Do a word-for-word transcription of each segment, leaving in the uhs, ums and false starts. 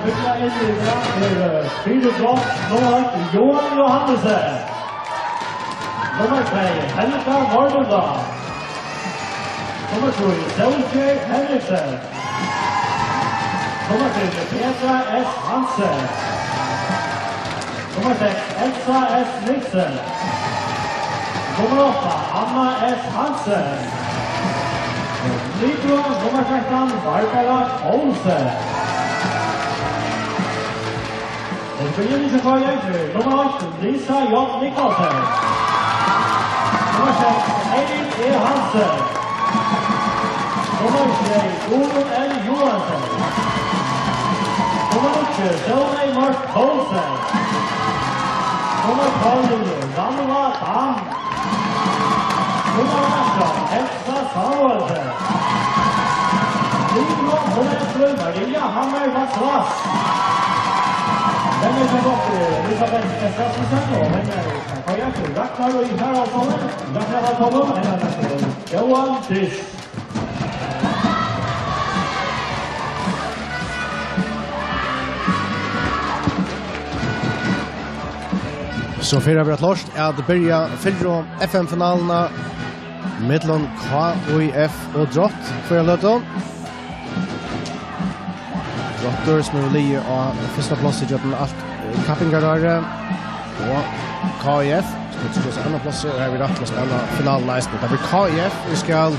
Byrja inn í dag er, eh, fýra, Johan Johannesen. Nummar tvey, Helga Nordendahl. Nummar trý, Sólgerð Henriksen. Nummar fimm, Petra S. Hansen. Nummar seks, Elsa S. Nielsen. Nummar átta, Anna S. Hansen. Libero, nummar trettan, Barbara Olsen. Og spilleren til K F er nummar átta, Lisa J. Niklasen. Nummar seks, Eirik E. Hansen. Nummar sjey, Guðrun L. Johansen. Nummar níggju, Sóley Mørk Poulsen. Nummar tólv, Rannvá Dam. Nummar átjan, Elsa Samuelsen. Nummar ellivu, Maria Hammer Vassvass. Venjarin hjá okkum, Elisabeth S. Rasmussen, og venjari hjá K F, Ragnar Í. Haraldsson. Ragnar Haraldsson, venjari, Jóan Dys. So fer at vera klárt at byrja fyrru F M-finaluna millum K I F og Drott hvørja løtu. Drottur, sum hevur ligið á fyrsta plássi gjøgnum alt, eh, kappingarárið, og K I F, sum hevur tikið seg annað plássið, og her við rætt til at spæla finaluna eisini. Tað verður K I F, ið skal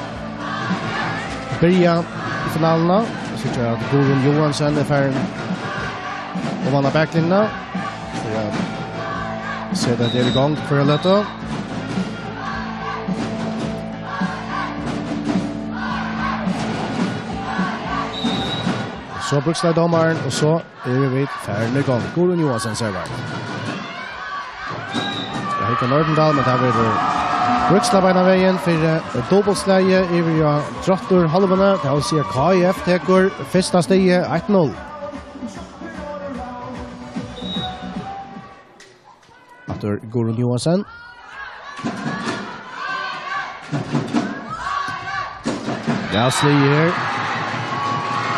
byrja finaluna. Eg síggi at Guðrun Johansen er farin oman á baklinjuna. So eg seti tað í gongd hvørja løtu. So brúkst tað dómarin, og so eru vit farin í gongd. Guðrun Johansen servar. Ja, Helga Nordendahl, men tað verður brúkst beinan vegin fyri, eh, dupultslagið yvir á Drottur hálvuna. Tað vil siga, K I F tekur fyrsta stigið, eitt null. Aftur Guðrun Johansen. Ja, sligið her.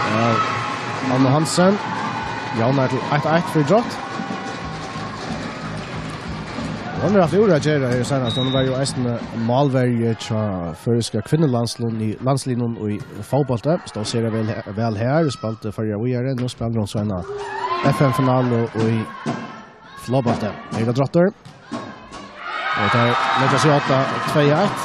Ja, Anna Hansen. Javnar til eitt eitt fyri Drott. Hon hevur havt úr at gera her seinast. Hon var jú eisini málverji hjá føroyska kvinnulandsliðnum í, landsliðnum í fótbólti. Stóð sera væl, væl her, spældi Føroyar víðari. Nú spælir hon so eina F M-finalu í flóðbólti. Her er Drottur. Og teir leggja seg á tvey eitt.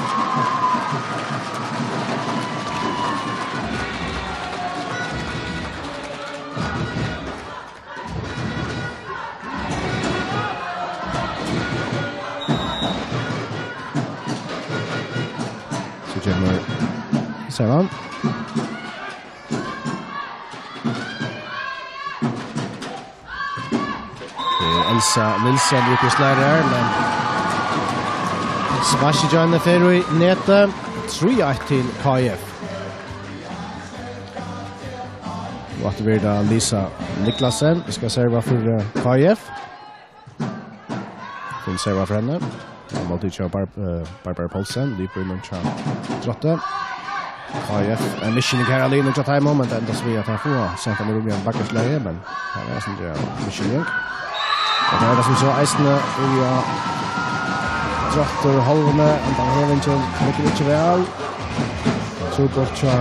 So kemur Sævan. Tað er Elsa Nielsen út í slær her, men sparkið hjá henni fer í netið. Trý eitt til K I F. Og aftur verður tað Lisa Niklasen, ið skal serva fyri, eh, K I F. Fín serva frá henni. Á móti hjá Barb-, eh, Barbara Poulsen, libero hjá Drotti. K I F, eh, misskiljing her av linjuni hjá teimum, men tað endar so við at teir fáa sent hann í rúm í ein bakkaslagi, men her er eitt sindur av misskiljing. Og tað er tað sum so eisini í, eh, Drottur hálvuni, endan hevingin liggur ikki væl. Trupult hjá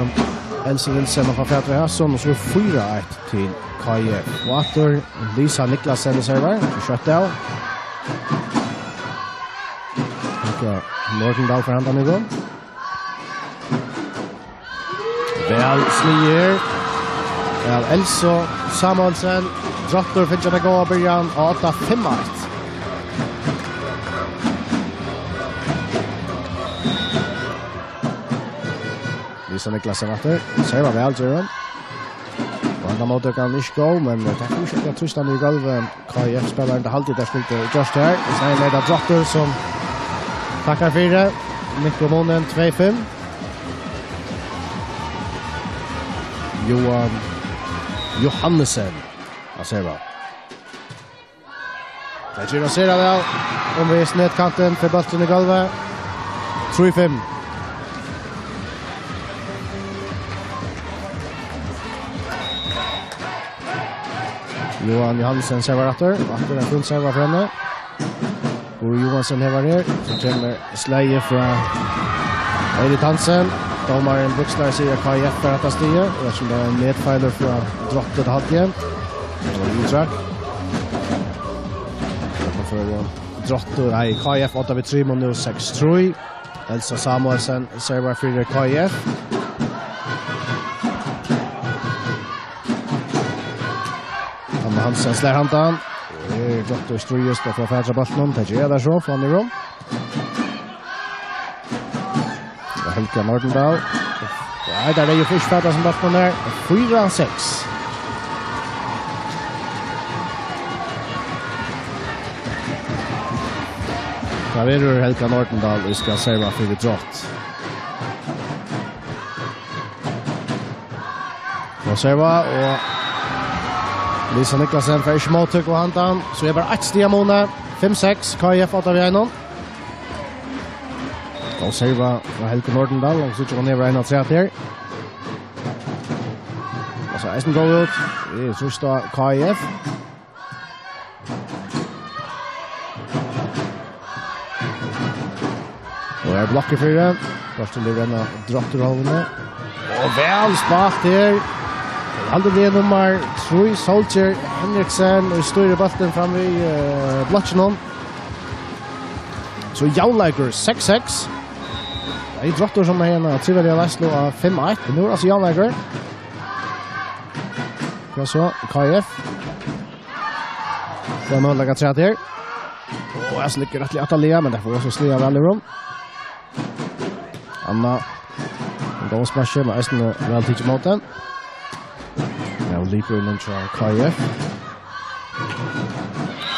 Elsu Nielsen at fáa fatur í hasum, og so er fýra eitt til K I F. Og aftur Lisa Niklasen í servar, so skjótt av. Helga Nordendahl fær handan í gongd. Væl sligið her. Av Elsu Samuelsen. Drottur fær eina góða byrjan og átta fimm eitt. Lisa Niklasen aftur. Servar væl, ger hon. Og henda móttøkan er ikki góð, men, eh, tað er ikki at trýsta niður í gólvið. K I F-spælarin, tað haldi eg, tað skuldi gjørt her. Í staðin er tað Drottur sum takkar fyri. Mikkur munin, tvey fimm. Jóan Johannesen. Hann servar. Tað ger hann sera væl. Umvegis netkantin, fer bólturin í gólvið. Trý fimm. Johan Johansen servar aftur. Aftur ein fín serva frá henni. Guðrun Johansen hevar her. So kemur slagið frá Eirik Hansen. Dómarin Bukslager sigur at K I F fær hetta stigið. Eg veit ikki um tað er ein netfeilur frá Drottið til Hatje. Tað var útrak. Tað kom frá Drottið, nei, K I F átta við trý, nú seks trý. Elsa Samuelsen servar fyri K I F. Anna Hansen slær handan. Eh, Drottið stríðist og fær fatur á bóltinum. Tað ger tað so, fáa hann í rúm. Og Helga Nordendahl. Nei, tað er jú fyrst fatur á bóltinum her. Fýra seks. Tað verður Helga Nordendahl, ið skal serva fyri Drott. Og serva, og Lisa Niclasen fær ikki móttøku á handan. So er bara eitt stig á muni. Fimm seks, K I F átta við einum. Og serva frá Helgu Nordendahl, og so kemur hon yvir ein afturat her. Og so eisini góð út. Tað er trýst á K I F. Og er blokkur fyri. Børstin blir renna Drottarhálvuni. Og væl spælt her. Haldi við nummar trý, Solskjær Henriksen, og stýrir bóltin fram við, eh, blokkinum. So javnleikur, seks seks. Tað er Drottar sum hevði eina triveligari leiðslu á fimm eitt, men nú er altso javnleikur. Ja, so, K I F. Fáa møguleika afturat her. Og her liggur rættiliga aftarliga, men tað fær so sligið væl úr honum. Anna, ein góð smash, men eisini væl tikið ímóti. Ja, og lipur inn hjá K I F.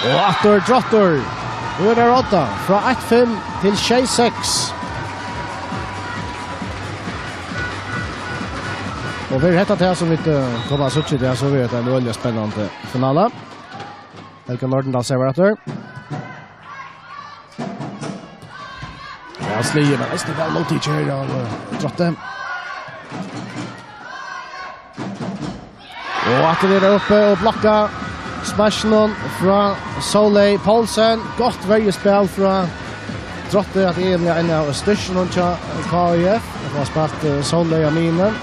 Og aftur Drottar. Nú er tað átta, frá eitt fimm til sjey seks. Og verður hetta tað sum vit, eh, koma at síggja í dag, so verður hetta ein øgiliga spennandi finala. Helga Nordendahl servar aftur. Ja, sligið, men eisini væl móttikið her av, eh, Drotti. Og aftur er tað uppi og blokka smashinum frá Sóley Poulsen. Gott verjuspæl frá Drotti, at eigentliga ein av styrkunum hjá K I F. At hava spælt, eh, Sóley á miðjuni.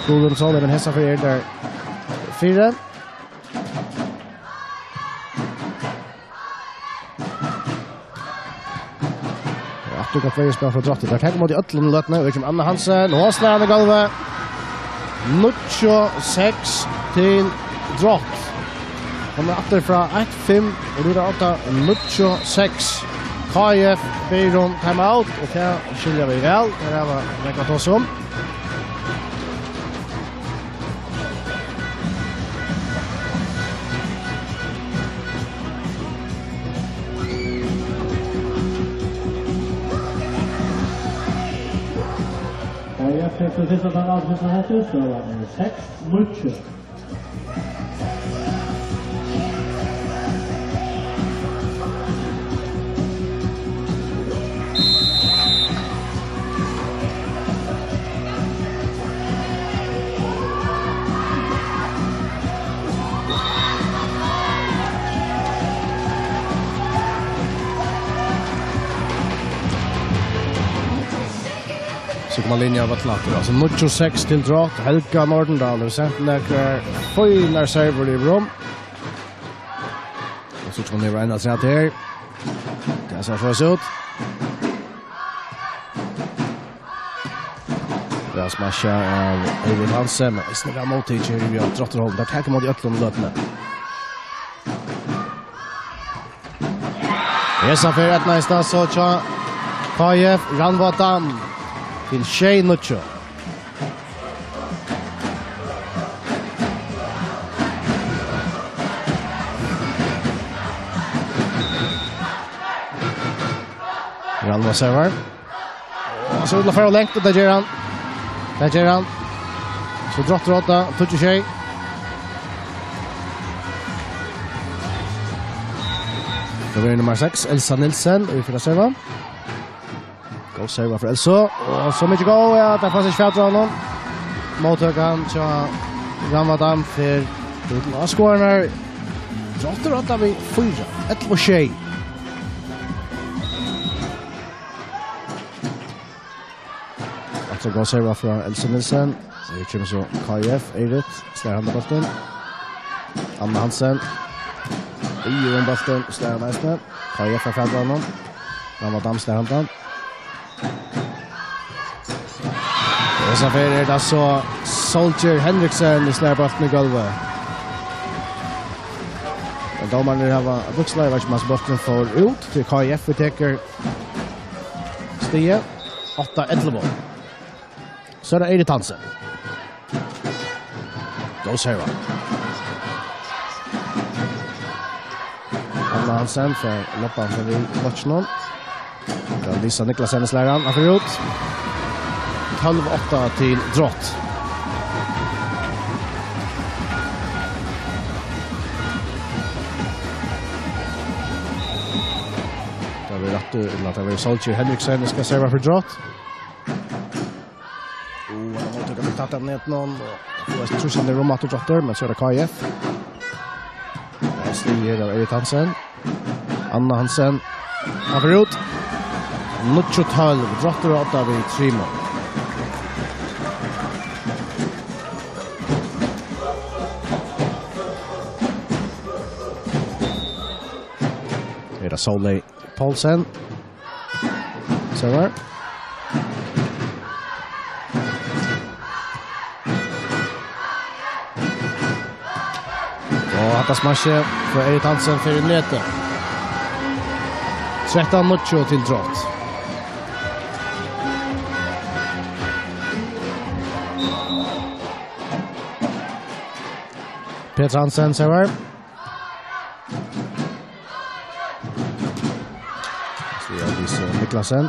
Guðrun Sóley, men hesa ferð er tað fyri. Ja, aftur gott verjuspæl frá Drotti. Teir taka ímóti øllum í løtuni, og ikki um Anna Hansen. Og slær hann í gólvið. Níggju seks til Drott. Koma aftur frá eitt fimm, og nú er tað átta, níggju seks. K I F biður um timeout, og tað skilja vit væl. Tað er nógv at tosa um. Og eg fekk til fyrsta tann alt fyrsta hálvtrýss, so var tað seks níggju. So koma linja av vøllinum aftur. Altso níggju seks til Drott. Helga Nordendahl hevur sent nakrar fínar servur yvir um. Og so kemur niður ein afturat her. Tað sær so út. Ja, smasha av Eivind Hansen, men eisini væl móttikið her av Drottarhálvuni. Teir taka ímóti øllum í løtuni. Hesa ferð eydnaðist tað so hjá K I F, Rannvá Dam til sjey níggju. Rannvá servar. Og so vil hann fara langt, og tað ger hann. Tað ger hann. So Drottar átta, tíggju sjey. Tað verður nummar seks, Elsa Nielsen, ið fer at serva. Góð serva frá Elsu. Og so mikið góð, ja, tað fanst ikki fatur á honum. Móttøkan hjá Rannvá Dam fer Til áskoðararnar. Dráttur átta við fýra. Ellivu sjey. Aftur góð serva frá Elsu Nielsen. Her kemur so K I F, Eirik, slær hann bóltin. Anna Hansen. Í um bóltin, slær hann eisini. K I F er farin av honum. Ramadan slær hann. Og so fer er tað so Soldier Henriksen, slær bóltin í gólvið. Men dómararnir hava bukslað, eg veit ikki um bólturin fór út, tí K I F tekur stigið. Átta ellivu. So er tað Eirik Hansen. Góð serva. Anna Hansen fer loppan forbi bóltinum. Tað er Lisa Niklasen, slær hann, hann fer út. Tólv átta til Drott. Tað verður rætt, ella tað verður Soldier Henriksen, skal serva fyri Drott. Og hann má taka við tatt av netinum, og fáa trýst niður um aftur Drottur, men so er tað K I F. Og stig her av Eirik Hansen. Anna Hansen. Hann fer út. Níggju tólv. Drottur og Odda við trimum. Er tað Sóley Poulsen? Servar. Og hatta smashi frá Eirik Hansen fer í netið. Trettan níggju til Drott. Petra Hansen servar. So er tað Lisa Niklasen.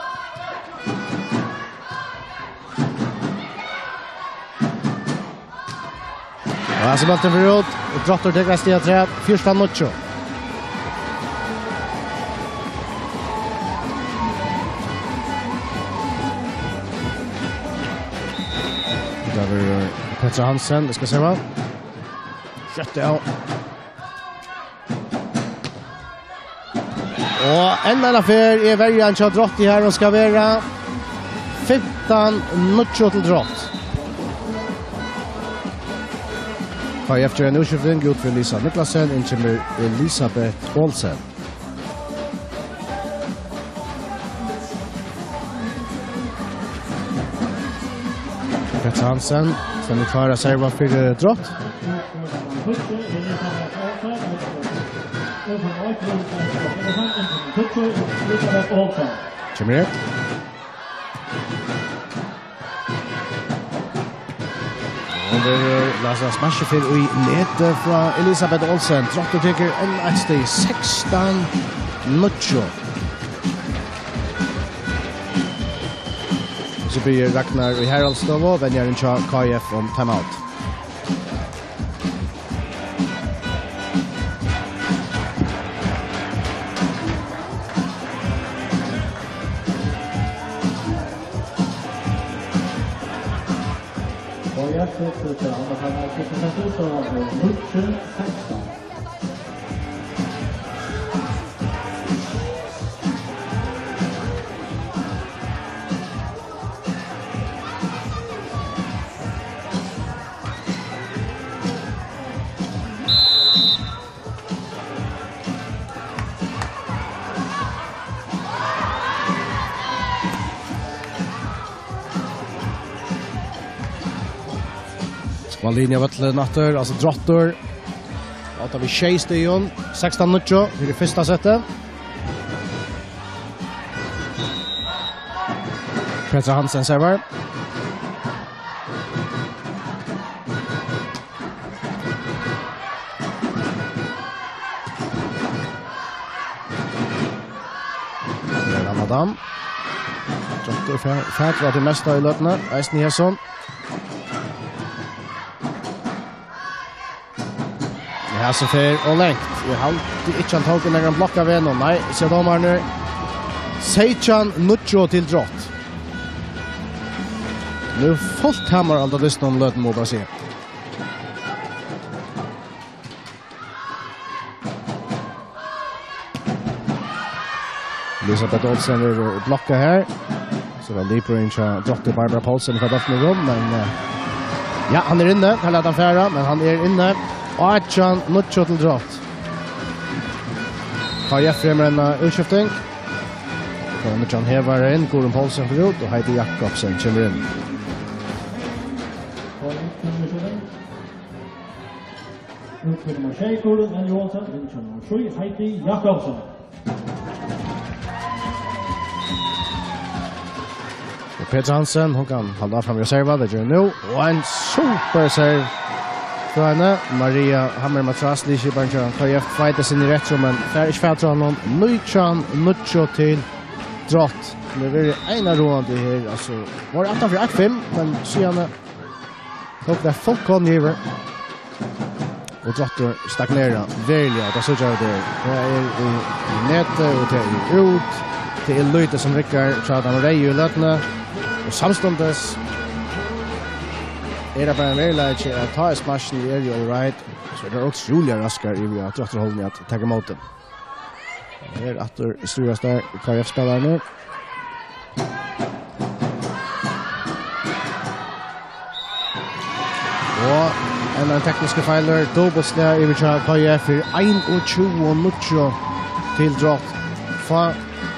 Og her er bólturin fer út. Drottur tekur eitt stig afturat. Fjúrtan níggju. Tað verður Petra Hansen, vit skulu síggja. Skjótt av. Og enn eina ferð er verjan hjá Drotti her, hon skal vera fimtan níggju til Drott. K I F ger eina útskifting, út fyri Lisa Niklasen, inn kemur Elisabeth Olsen. Petra Hansen, stendur klár at serva fyri Drott. Kemur her. Og verður Lasa smashi fyri í netið frá Elisabeth Olsen. Drottur tekur enn eitt stig, sekstan níggju. So biður Ragnar í Haraldsstovu, venjarin hjá K I F, um timeout. Og jeg tror at han har fått seg ut av níggju sekstan. Smá linja av vøllin aftur, altso Drottur. Átta við sjey stigum, sekstan níggju fyri fyrsta settið. Petra Hansen servar. Ramadan. Drottur fær, fær til at tað mesta í løtuni, eisini hesum. Ja, so fer og langt. Eg haldi ikki hann tók ein nakran blokk av vegnum. Nei, siga dómararnir. Seytjan níggju til Drott. Nú fult hamar á dystin um løtuni, má bara siga. Elisabeth Olsen er blokkað her. So er tað Libroin hjá Drottu, Barbara Poulsen, fær bóltin í rúm, men, eh, ja, hann er inni. Hann læt hann fara, men hann er inni. Átjan níggju til Drott. K F fremur eina útskifting. Kemur John Hevar inn, Guðrun Poulsen fer út og Heidi Jakobsen kemur inn. Út fyri nummar sjey, Guðrun N. Johansen, inn til nummar trý, Heidi Jakobsen. Og Petra Hansen, hon kann halda fram við at serva, tað ger hon nú. Og ein super serve frá henni. Maria Hammer Matras, liðskiparin hjá K F, feitar seg inn í reytt, men fær ikki fatur á honum. Nítjan níggju til Drott. Tað verður eina ráðandi her, altso. Var aftan fyri eitt fimm, men síðani tók tað fullkomiliga yvir. Og Drottur stagnerar veruliga, tað síggja vit her. Tað er í, í netið, og tað er út. Tað er lítið sum riggar, hjá teimum reyðu í løtuni. Og samstundis er tað bara ein veruleiki, at tá er smarsni er jo all right, so er tað ótrúliga raskar yvir at Drottur Hólmfjørð tekur ímóti. Her aftur stúrast tær K F-spælararnir. Og enn ein tekniskur feilur, dupultslag yvir hjá K F, fyri einogtjúgu níggju til Drott. Fá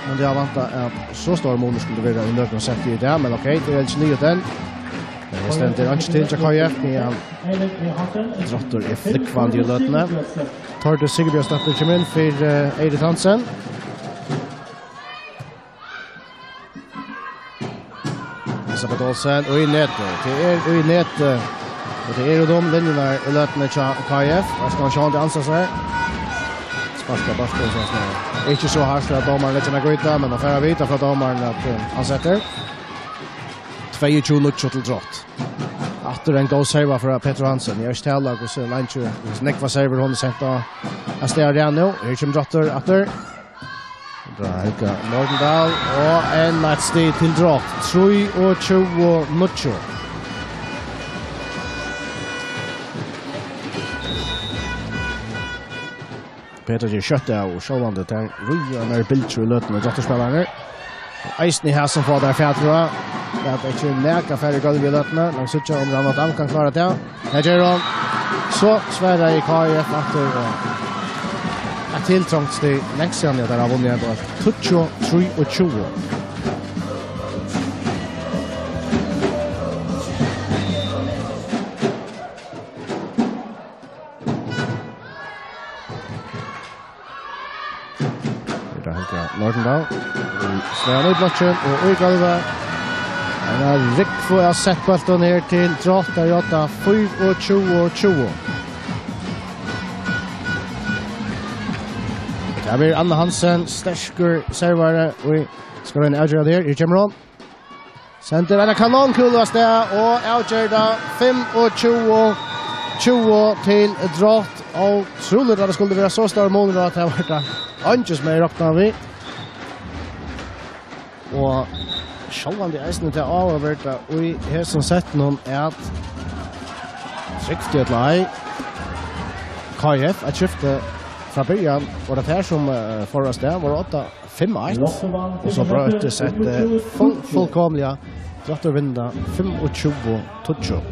mundi hava væntað, at so stórur munur skuldi vera í nøkrum setti í dag, men ok, tað er ikki liðugt enn. Men her stendur einki til hjá K F, meðan Drottur er flúgvandi í løtuni. Tordis Sigurbjørnsdóttir kemur inn fyri, eh, Eirik Hansen. Elisabeth Olsen, og í netið. Tað er í netið. Og tað eru tær linjurnar í løtuni hjá K F. Her skal hann sjálvandi ansa sær. Sparka bóltin, so snart. Ikki so hart, at dómarin letur hann grípa, men hann fær at vita frá dómarin at, eh, hann setir. Tveyogtjúgu níggju til Drott. Aftur ein góð serva frá Petra Hansen. Eg eri ikki talað hvussu leingi, hvussu nógvar servur hon hevur sent á, á staðin nú. Her kemur Drottur aftur. Tað er Helga Nordendahl, og enn eitt stig til Drott. Trýogtjúgu níggju. Petra ger skjótt av, og sjálvandi tær ríða nær bylgjur í løtuni, Drottarspælararnir. Og eisini her sum fáa tær fatur á. Tað er ikki nakað færri gólv í løtuni, men síggja um Rannvá Dam kann klára tað. Her ger hon. So svaraði K F aftur, og eitt tiltrongt stig, langt síðani at teir hava vunnið henda. Tíggju trýogtjúgu. Her er Helga Nordendahl. Í slæðan í blokkin og í gólvið. Ein av rúgvu av settbóltum her til Drott, tað er átta fýraogtjúgu tjúgu. Tað verður Anna Hansen, sterkur servari, og skal royna at avgera tað her. Her kemur hon. Sendir eina kanonkúlu av stað og avger tað, fimmogtjúgu tjúgu til Drott. Ótrúligt at tað skuldi vera so stórur munur, at tað var tað eingin sum hevði roknað við. Og sjálvandi eisini tað áhugaverda í hesum settinum, at trygt ella ei, K F, eitt skifti frá byrjan, var tað tær sum, eh, fóru av stað, var átta fimm eitt, og so broytti settið full-, fullkomiliga. Drottur vinna fimmogtjúgu tíggju.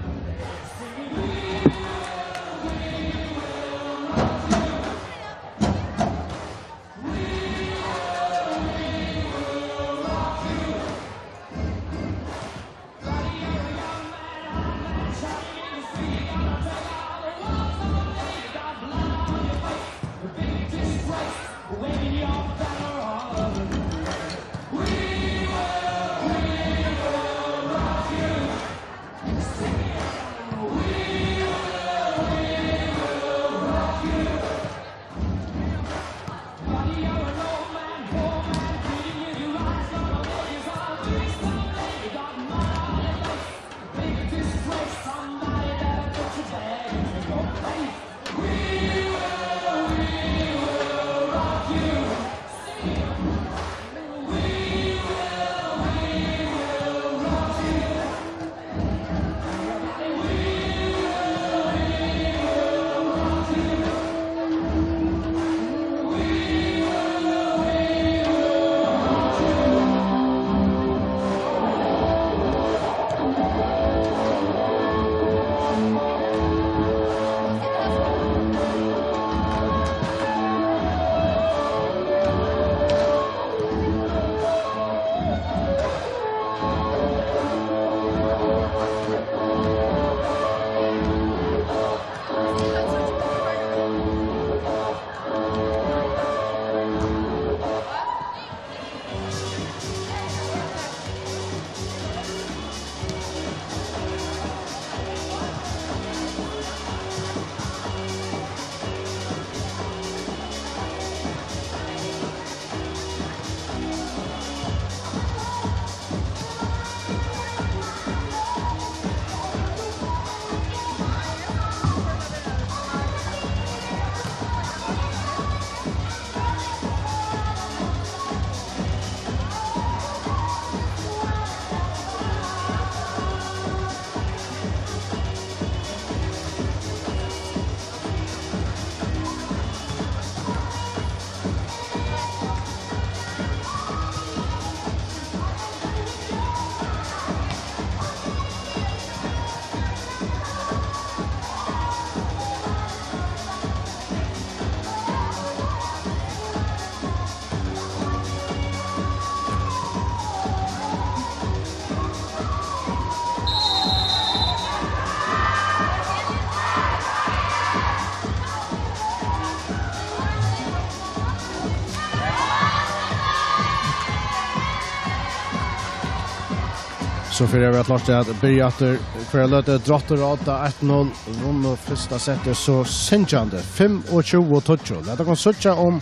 So fyri at vera klárt at byrja aftur, hvørja løtu Dráttur og Odda eitt null, vunnu fyrsta settið so syngjandi, fimmogtjúgu tíggju. Lat okkum síggja, um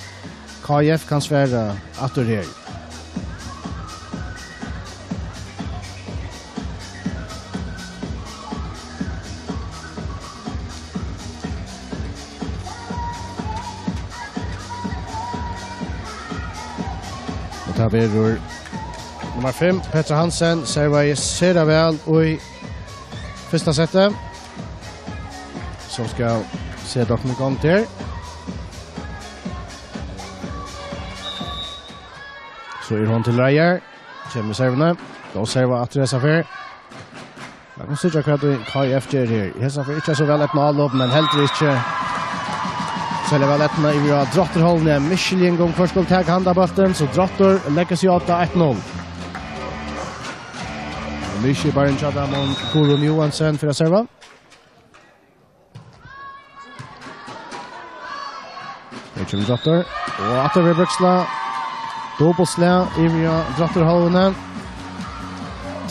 K I F kann svara aftur her. Og tað verður nummar fimm, Petra Hansen, servaði sera væl í fyrsta setti, sum skal seta okkum í gongd her. So er hon til reiðar. Kemur servuni. Góð serva aftur hesa ferð. Lat okkum síggja, hvat K I F ger her. Hesa ferð ikki so væl eydnað álop, men heldur ikki serliga væl eydnað yvir á Dráttarhólmið. Misskiljing um hvør skal taka handa bóltin, so Dráttur leggur seg á eitt null. Liðskiparin hjá teimum, Guðrun Johansen, fyri at serva. Her kemur Dráttur. Og aftur við Brúksla. Dupultslag yvir á Dráttarhólmið.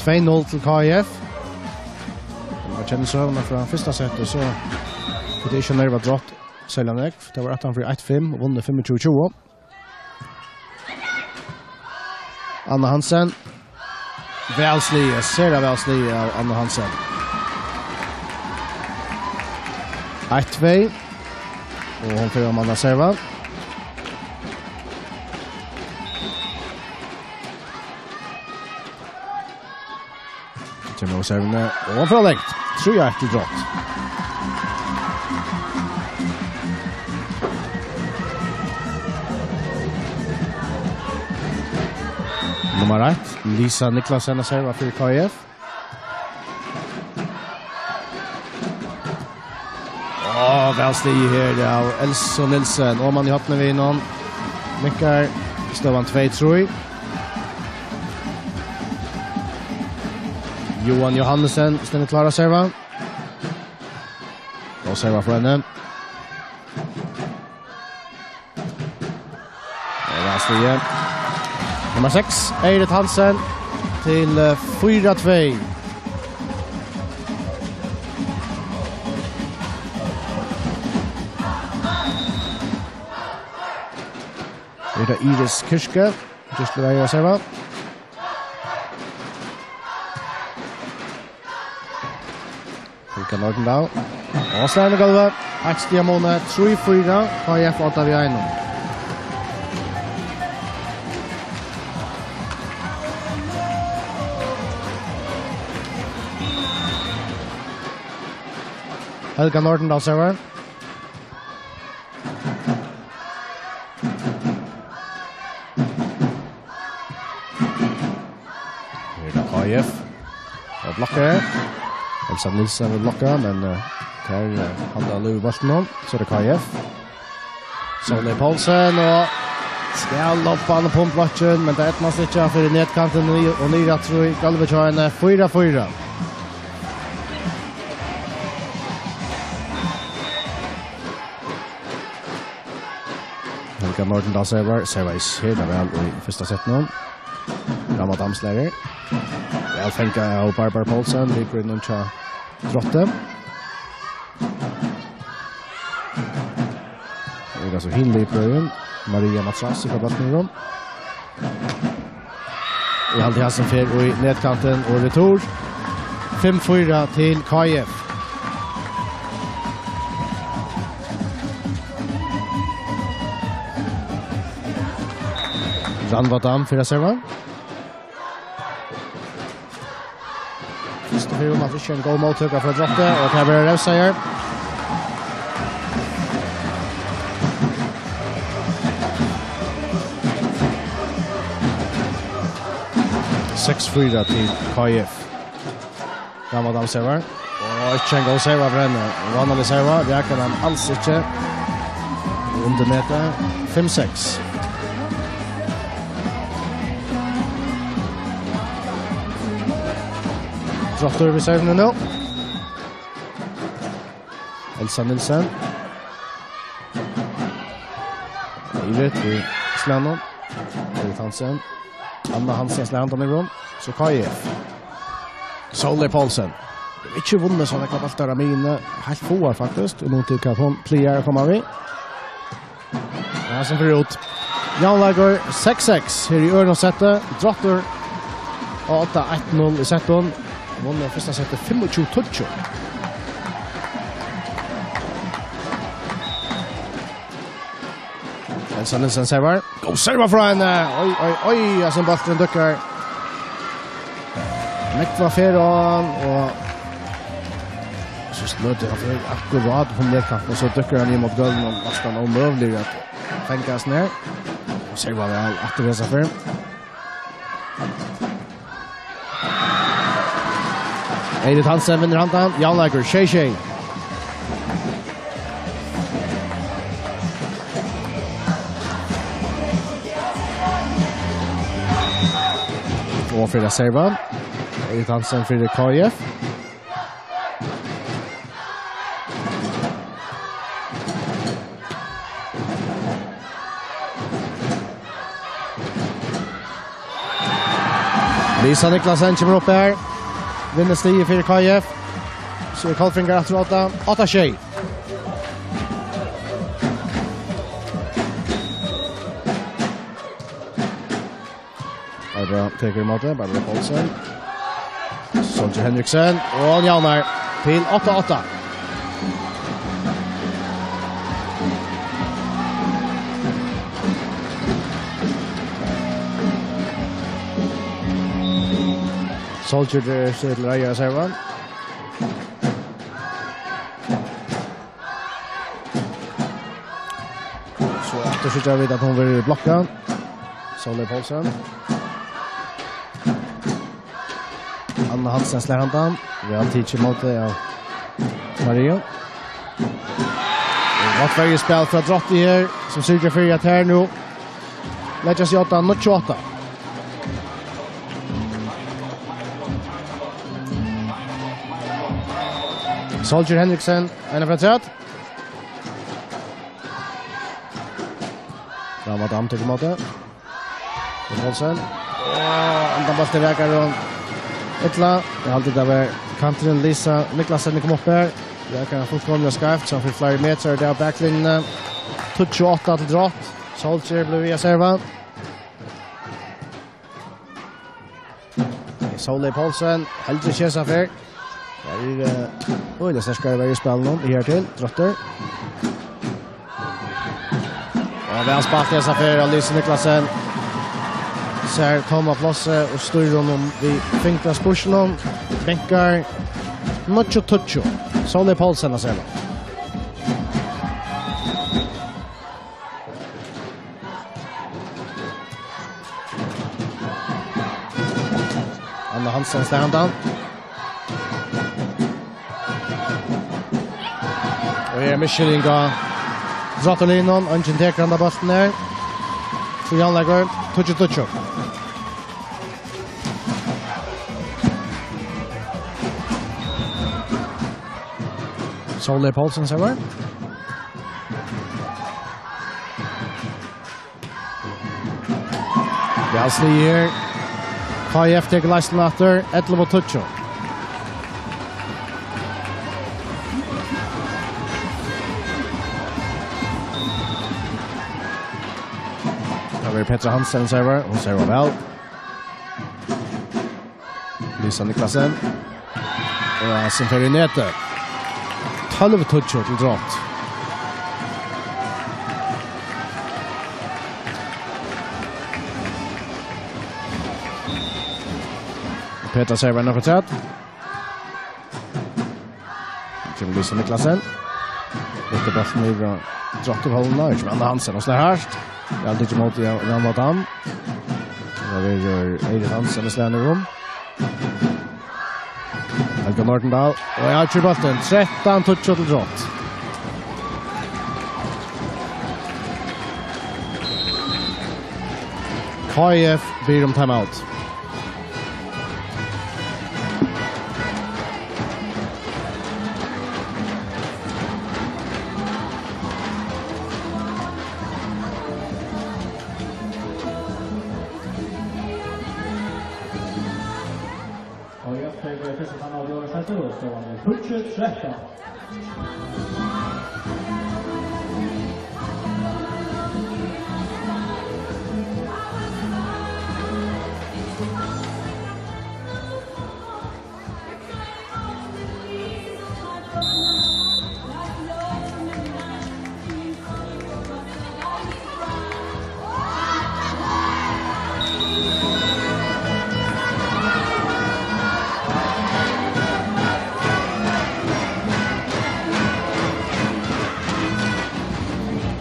Tvey null til K I F. Eg kenni søguna frá fyrsta seti, so tað er ikki nerva Drátt, serliga nógv. Tað var aftan fyri eitt fimm og vunnu fimmogtjúgu tjúgu. Anna Hansen. Væl sligið, sera væl sligið av Anna Hansen. Eitt tvey. Og hon fer um at serva. Kemur á servuni, og hon fer langt. Trý eitt til Drátt. Nummar eitt, Lisa Niklasen, at serva fyri K I F. Á, væl sligið her av Elsa Nielsen. Oman í hornið við honum. Minkar støðan tvey trý. Johan Johannesen stendur klár at serva. Og serva frá henni. Og væl sligið. Nummar seks, Eirit Hansen, til, eh, fýra tvey. Er tað Iris Kirke? Just við at serva. Helga Nordendahl. Og slær inn í gólvið. Eitt stiga mun, trý fýra, K I F átta við einum. Helga Nordendahl servar. Her er tað K I F. Og blokkar. Elsa Nielsen vil blokka, men, eh, her, eh, handlar Løvi bóltin. So er tað K I F. Sóley Poulsen og skal loppa hann upp um blokkin, men tað eydnast ikki, fyri netkantin og, og niður aftur í gólvið hjá henni. Fýra fýra. Helga Nordendahl servar, servar sera væl í fyrsta settinum. Rama Damslærer. Væl fangað av Barbara Poulsen, Libroin hjá Drátti. Her er so hin Libroin, Maria Matrassi frá bóltinum. Eg haldi, hann sum fer í netkantin og retur. Fimm fýra til K I F. Rannvá Dam fyri at serva. Fyrst og fremst, um at ikki ein góð móttøka frá Drátti, og tað verður revsað her. Seks fýra til K I F. Ramadan servar. Og ikki ein góð serva frá henni. Vánalig serva, rakar hann als ikki. Undir netið. Fimm seks. Dráttur við servuni nú. Elsa Nielsen. Yvir til Slanum. Erik Hansen. Anna Hansen slær handan í rúm. So K I F. Sóley Poulsen. Hon hevur ikki vunnið so nógvar bóltar av Mine. Heilt fáar, faktiskt. Í mun til hvat hon plagar at koma við. Ja, sum fer út. Javnleikur seks seks her í øðrum seti. Dráttur á odda, eitt null í settum. Vunnu fyrsta setið fimmogtjúgu tíggju. Elsa Nielsen servar. Góð serva frá henni. Oj, oj, oj, ja, sum bólturin dúkkar. Nógva ferð á hann, og so sløtur hann fyri akkurát upp um netkantin, og so dúkkar hann í móti gólvinum, og næstan ómøguligur at fanga seg nær. Og servar væl aftur hesa ferð. Eirik Hansen vinnur handan. Javnleikur, sjey sjey. Og fyri at serva. Eirik Hansen fyri K I F. Lisa Niklasen kemur upp her. Vinnur stigið fyri K I F. So er Kollfirðingar aftur á odda. Átta sjey. Barbara tekur ímóti, Barbara Poulsen. Soldier Henriksen, og hann javnar til átta átta. Soldier, eh, situr til reiðar at serva. So aftur síggja vit, at hon verður blokkað. Sóley Poulsen. Anna Hansen slær handan. Væl tikið ímóti av Mariu. Og gott verjuspæl frá Drotti her, sum syrgir fyri, at her nú leggja seg á odda, níggju átta. Soldier Henriksen, ein afturat. Fram at Dam tekur ímóti. Poulsen. Og handan bóltin rakar hon illa. Eg haldi, tað var kanturin, Lisa Niklasen, kom upp her. Rakar hann fullkomiliga skeivt, so hann fær fleiri metrar av baklinjuni. Tíggju átta til Drott. Soldier blívur við at serva. Sóley Poulsen, heldur ikki hesa ferð. Tað er, eh, øgiliga sterkari verjuspæl nú, her til, Drottur. Og væl spælt hesa ferð av Lise Niklasen. Sær tóma plássið og stýrir honum við fingraspískinum. Bankar. Níggju tíggju. Sóley Poulsen at serva. Anna Hansen slær handan. Og her er misskiljing á Drottarliðnum. Eingin tekur handan bóltin her. So javnleikur, tíggju tíggju. Sóley Poulsen servar. Væl sligið her. K I F tekur leiðsluna aftur, ellivu tíggju. Tað verður Petra Hansen servar, hon servar væl. Lisa Niklasen. Og sum fer í netið. Tólv tíggju til Drott. Petra servar nakað afturat. Kemur Lisa Niklasen. Lyftir bóltin yvir á Drottarhólarnar. Ikki við Anna Hansen, og slær hart. Væl tikið ímóti av Jan Adam. Tað verður Eirik Hansen, ið slær niður um. Helga Nordendahl. Og ja, kjørt bóltin. Trettan tíggju til Drott. K I F biður um timeout. Tíggju trettan.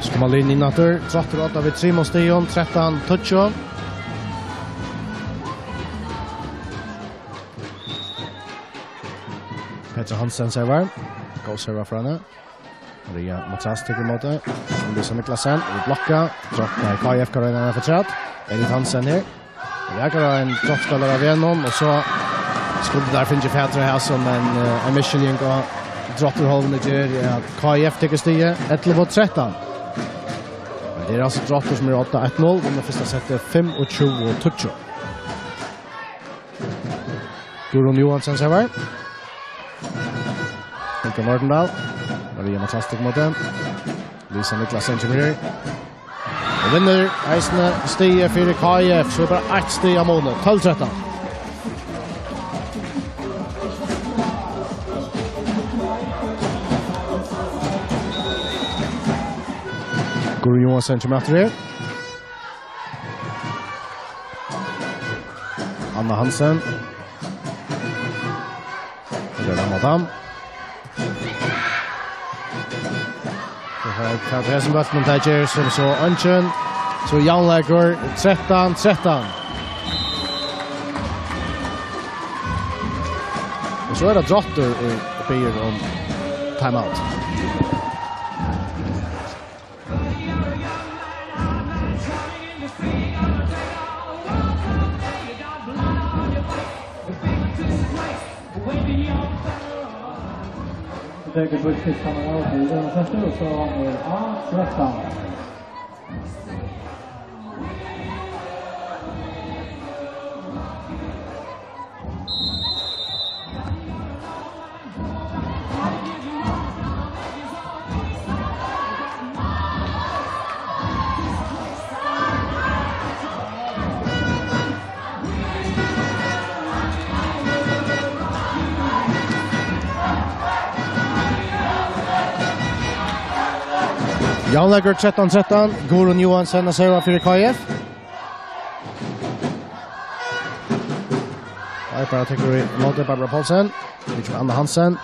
So koma liðini inn aftur. Dráttur Odda við trimum stigum, trettan tíggju. Petra Hansen servar. Góð serva frá henni. Maria Matras tekur ímóti. Lisa Niklasen, í blokka. Drottar K F, Karolina F afturat. Edith Hansen her. Rakar ein drottspælara av vegnum, og so skuldi teir fingið fatur á hasum, men, eh, ein misskiljing á drottarhálvuni ger at K F tekur stigið, ellivu trettan. Men tað er altso Drottar sum eru á odda, eitt null, vunnu fyrsta settið fimmogtjúgu tíggju. Guðrún Johansen servar. Helga Nordendahl. Maria Matras tekur ímóti. Lisa Niklasen kemur her. Og vinnur eisini stigið fyri K F, so er bara eitt stig av muni. Tólv trettan. Guðrún Johansen kemur aftur her. Anna Hansen. Her er Madam. Og her, her er hesum bóltinum, tað ger sum so eingin. So javnleikur, trettan trettan. Og so er tað Drottar, ið biður um timeout. Tekur burtur Kamal Alfred, og so er á trettan. Javnleikur trettan trettan, Guðrun Johansen at serva fyri K F. Nei, bara tekur ímóti Barbara Poulsen. Ikki við Anna Hansen.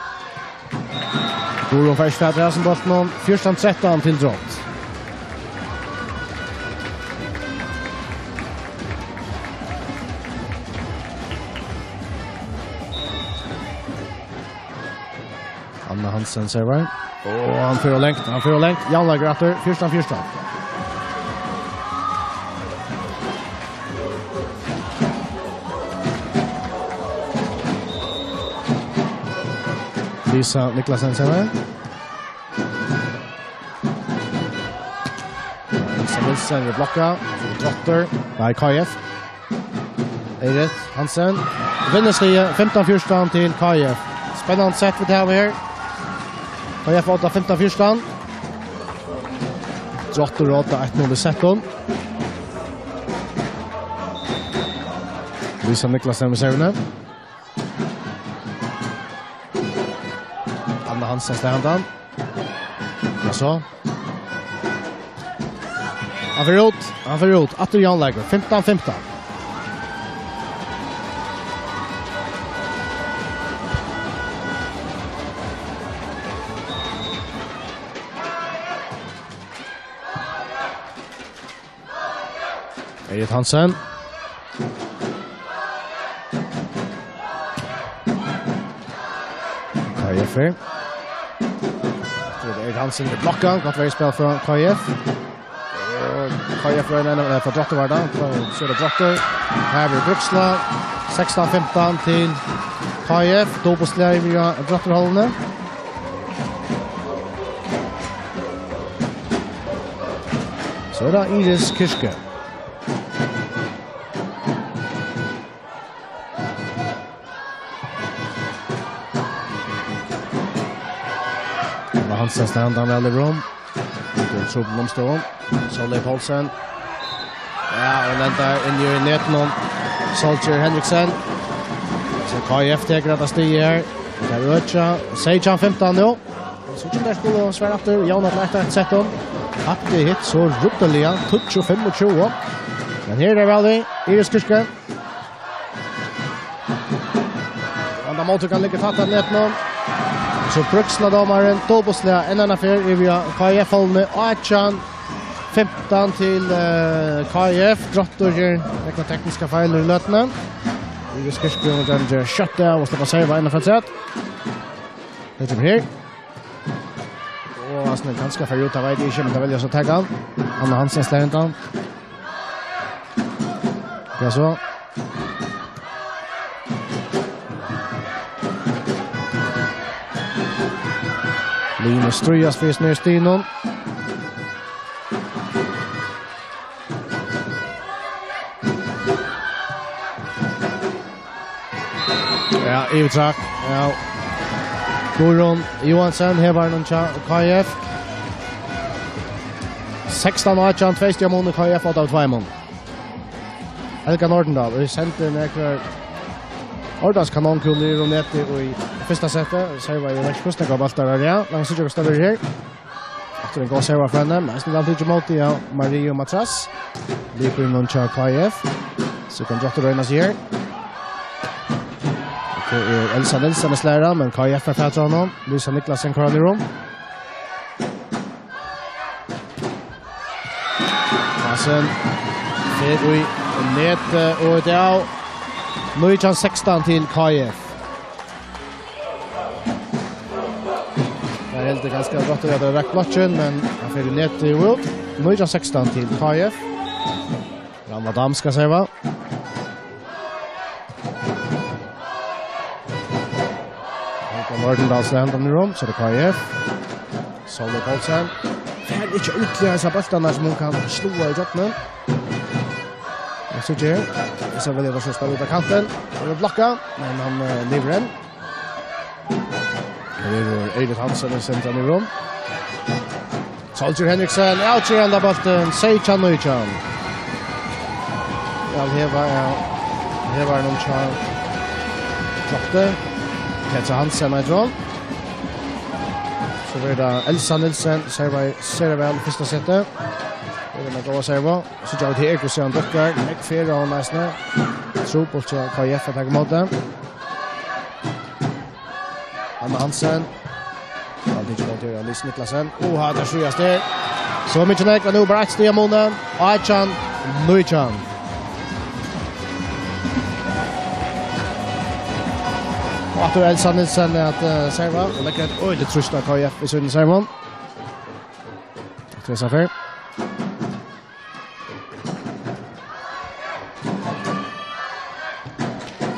Guðrun fær ikki fatur á hasum bóltinum. Fjúrtan trettan til Drott. Anna Hansen servar. Og hann fer ov langt, hann fer ov langt. Javnleikur aftur, fjúrtan fjúrtan. Lisa Niklasen servar. Lisa Nielsen í blokka. Drottar. Nei, K F. Eirit Hansen. Vinnur stigið, fimtan fjúrtan til K F. Spennandi sett vit hava her. K F á odda, fimtan fjúrtan. Drottar á odda, eitt null í settum. Lisa Niklasen við servuni. Anna Hansen slær handan. Ja, so. Hann fer út, hann fer út. Aftur javnleikur, fimtan fimtan. Eirit Hansen. K F her. So er tað Eirit Hansen í blokka. Gott verjuspæl frá K F. Og K F roynir enn, eh, frá Drottar var tað. So er tað Drottar. Her verður brúkslag. Sekstan fimtan til K F. Dupultslag í Drottarhálvuni. So er tað Iris Kirke. Sestan, hann vel í rum. Út úr trupulum umstøðum. Sóley Poulsen. Ja, og lendar inn í netinum. Solskjær Henriksen. So K I F tekur hetta stigið her. Tað er økið. Seytjan fimtan nú. So kunnu teir skula svara aftur. Javna til eitt eitt sett. Tapti hitt so ruddiliga. Tíggju fimmogtjúgu. Men her er væl í. Iris Kirsten. Henda móttøkan liggur tætt at netinum. So bríkslar dómarin dupultliga enn eina ferð yvir á K I F-hálvuni. Átjan fimtan til, eh, K I F. Drottur ger nakrar tekniskar feilir í løtuni. Iris Kirsten og Jan ger skjótt av og sleppa serva inn afturat. Tað kemur her. Og Hansen er kanska fer út, tað veit eg ikki, men tað velja so at taka hann. Anna Hansen slær undan. Ja, so. Linus Stryas fyrst niður í stignum. Ja, yvirtrak. Ja. Guðrun Johansen, her var hann hjá K I F. Sekstan átjan, tvey stig á mun, K I F átta av tveimum. Helga Nordendahl, og sendi nakrar ordans kanonkúlur í netið í fyrsta seti. Servar í vekk, hvussu nakrar bóltar er, ja. Lat meg síggja, hvat tað verður her. Aftur ein góð serva frá henni, men eisini væl tikið ímóti, ja, Maria Matras. Lipur inn hjá K I F. So kann Drottur royna seg her. Tað er Elsa Nielsen, sum slær, men K I F er fatur á honum. Lisa Niklasen koyrir hann í rum. Hansen fer í netið, og tað er nítjan sekstan til K I F. Tað heldur kanska gott at tað er rakt blokkin, men hann fer í netið og út. Nítjan sekstan til K I F. Rannvá Dam skal serva. Helga Nordendahl slær hendan í rum, so er tað K I F. Sóley Poulsen. Fær ikki útliga hesar bóltarnar sum hon kann sláa í gjøgnum. Eg síggi her. Eg sá velja at spæla út á kantin. Og blokka, men hann, eh, livrar enn. Her er Eirik Hansen, sum sendir hann í rum. Solskjær Henriksen, avgerandi bóltin, seytjan nítjan. Ja, her var, ja, her var hann hjá Drotti. Petra Hansen, eitur hon. So verður tað Elsa Nielsen, servar, servar væl í fyrsta seti. Her er ein góð serva. So gjør vit her, hvussu hann dukkar. Nógv ferð á honum eisini. Trupult hjá K I F at taka ímóti. Anna Hansen. Hann tekur ímóti her, Lise Niklasen. Og har er síðast her. So mikið nógv, men nú bara eitt stig á munin. Átjan nítjan. Og aftur Elsa Nielsen at, eh, serva. Og leggur eitt øgiliga trýst á K I F í sínum servum. Aftur Elsa fer.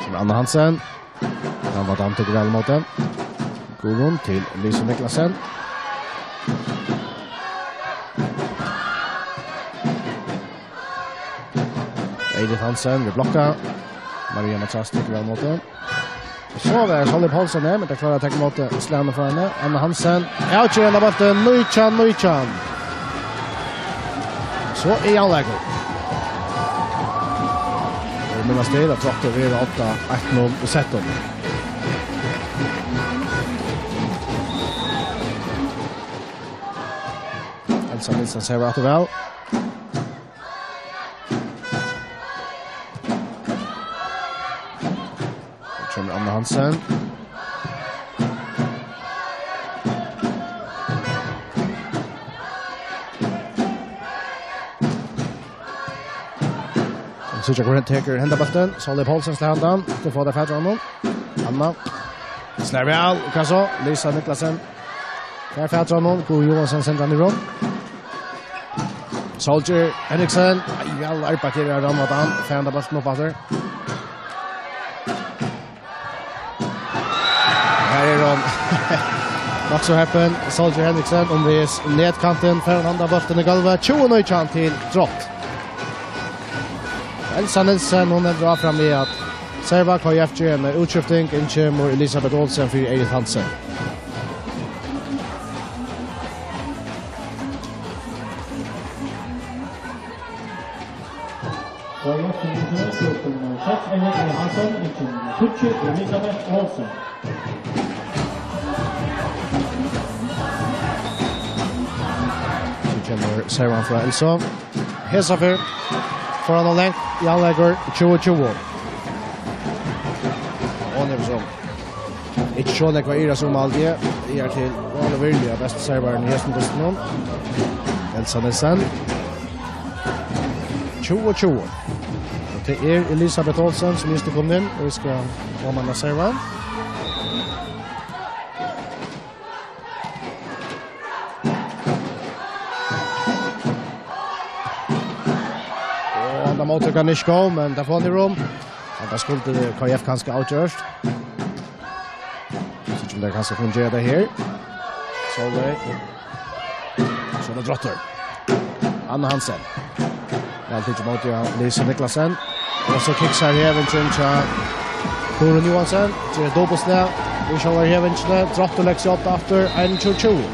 Kemur Anna Hansen. Hann var dømdur væl ímóti. Guðrun til Lise Niklasen. Edith Hansen við blokka. Maria Matras tekur væl ímóti. So var Sóley Poulsen her, men tað klárar at taka ímóti slagnum frá henni. Anna Hansen, avgerandi bóltin, nítjan nítjan. So er javnleikur. Og minnast til at Drottur er átta eitt null í settum. Elsa Nielsen servar aftur væl. Her kemur Anna Hansen. Síggja hvør tekur henda bóltin. Sóley Poulsen slær handan. Aftur fáa teir fatur á honum. Anna. Slær væl. Hvat so? Lisa Niklasen. Fær fatur á honum. Guðrun Johansen sendir hann í rum. Solskjær Henriksen. Ei, væl arbeitt her av Ramadan. Fær henda bóltin upp aftur. Her er hann. Nokk so heppin. Solskjær Henriksen um við netkantin. Fær hann handa bóltin í gólvið. Tjúgu nítjan til Drott. Elsa Nielsen, hon heldur áfram við at serva. K I F ger eina útskifting. Inn kemur Elisabeth Olsen fyri Edith Hansen. Nummer seks, Elisabeth Olsen. So kemur servan frá Elsa. Hesa ferð fór hann ov langt, Jarlíkur tjúgu tjúgu. Og hon hevur so ikki so nógv at ivast um, haldi eg. Eg er til vanliga veruliga besti servarin í hesum dystinum. Elsa Nielsen. Tjúgu tjúgu. Og tað er Elisabeth Olsen, sum júst er komin inn, og vit skulu fáa hana at serva. Og henda móttøkan er ikki góð, men tað fáa vit um. Henda skuldi K F kanska avgjørt. Síggja um tey kanska kunnu gera tað her. Sólveig. So er tað Drottur. Anna Hansen. Væl tikið ímóti av Lisa Niklasen. Og so kiksar hevingin hjá Guðrun Johansen. Ger dupultslag. Í sjálvari hevingini. Drottur leggur seg upp aftur. Einogtjúgu tjúgu.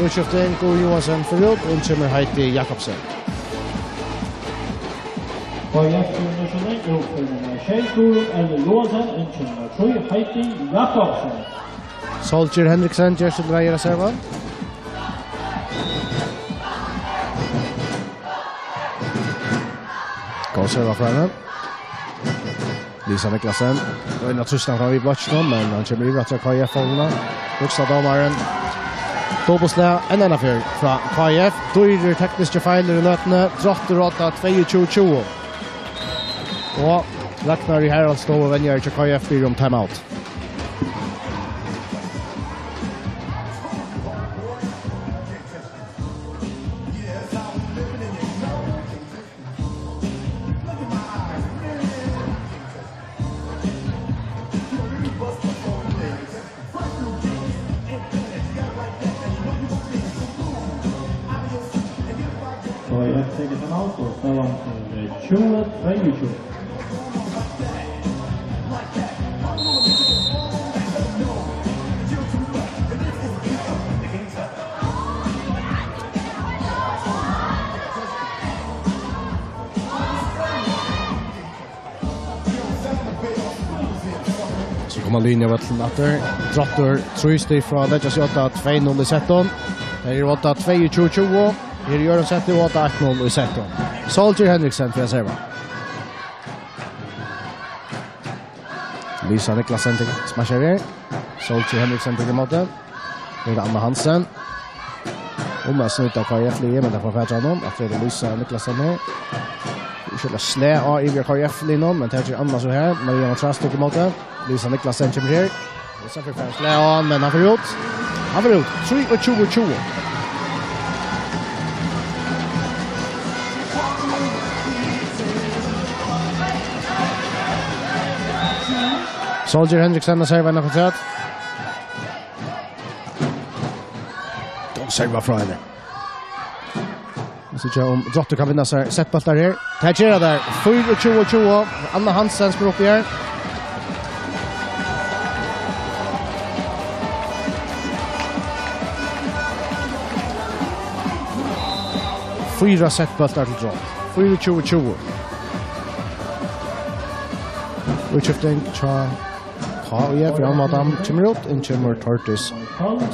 Útskifting, Guðrun Johansen fer út. Inn kemur Heidi Jakobsen. Og Jakobsen er så lenge opp til nummer tjúgu, Ellen Johansen, inn til nummer tjúgu, Heidi Jakobsen. Solskjær Henriksen ger sítt reiðarserva. Góð serva frá henni. Lisa Niklasen. Roynir at trýsta fram við blokkinum, men hann kemur yvir aftur á K F-fólkini. Hugsa dómarin. Dupultslag, enn eina ferð frá K F. Dýrir tekniskir feilir í løtuni. Drottur rádar tveyogtjúgu tjúgu. Og Ragnar í Haraldsstovu, venjari hjá K F, biður um timeout. So er tað timeout, og staðan er tjúgu tveyogtjúgu. So koma Lyn á vøllin aftur. Drottur trý stig frá at leggja seg á tvey null í settum. Her er á tveyogtjúgu tjúgu. Her er Jørgen Sæther á eitt null í settum. Solskjær Henriksen fyri at serva. Lisa Niklasen til smasjar her. Solskjær Henriksen til móti. Her er Anna Hansen. Um at snýta K F-liðið, men tað fær fatt á honum. Aftur er tað Lisa Niklasen her. Skjótt slag á yvir K F-liðnum, men tað er Anna so her. Maria Matras tekur ímóti. Lisa Niklasen kemur her. Og so fer slag á hann, men hann fer út. Hann fer út. Trýogtjúgu tjúgu. Solskjær Henriksen at serva inn afturat. Góð serva frá henni. Vit síggja um Drottur kann vinna sær settbóltar her. Tað ger hann har. Fýraogtjúgu tjúgu. Anna Hansen spyr upp her. Fýra settbóltar til Drott. Fýraogtjúgu tjúgu. Útskifting hjá K F, Jan Adam kemur út, inn kemur Tordis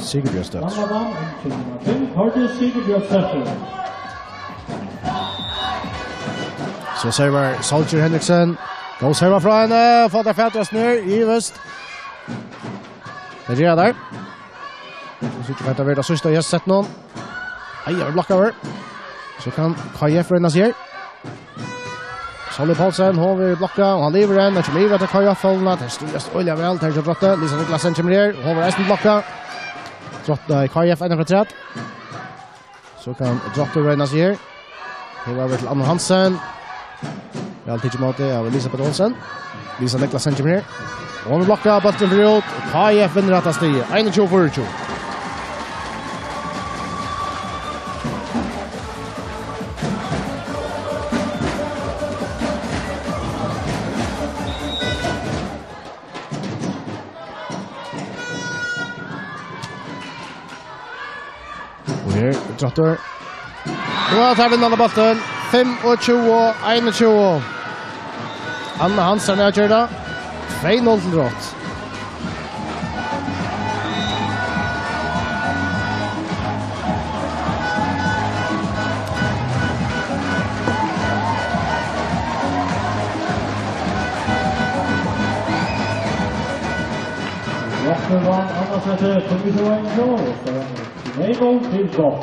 Sigurbjørnsdóttir. Jan Adam, inn til nummer fimm, Tordis Sigurbjørnsdóttir. So servar Solskjær Henriksen. Góð serva frá henni. Fáa tær fatur á snør, ivist. Tað ger tær. So síggja vit hetta verður tað síðsta í hesum settinum. Ei, hann er blokkaður. So kann K F royna seg her. Sólveig Poulsen, hon verður blokkað, og hann livir enn, hann kemur yvir til K F-fólkini, tey stríðast øgiliga væl, tey hjá Drotti, Lisa Niklasen kemur her, hon verður eisini blokkað. Drott-, nei, K F enn afturat. So kann Drottur royna seg her. Her var við til Anna Hansen. Væl tikið ímóti av Elisabeth Olsen. Lisa Niklasen kemur her. Og hon er blokkað, bólturin fer út. K F vinnur hetta stigið. Einogtjúgu fýraogtjúgu. Og her, Drottur. Og tær vinna bóltin. Fimmogtjúgu einogtjúgu. Anna Hansen avgjør tað. Tvey null til Drott. Drottur vann annað setið, tjúgu tjúgu. Tvey null til Drott.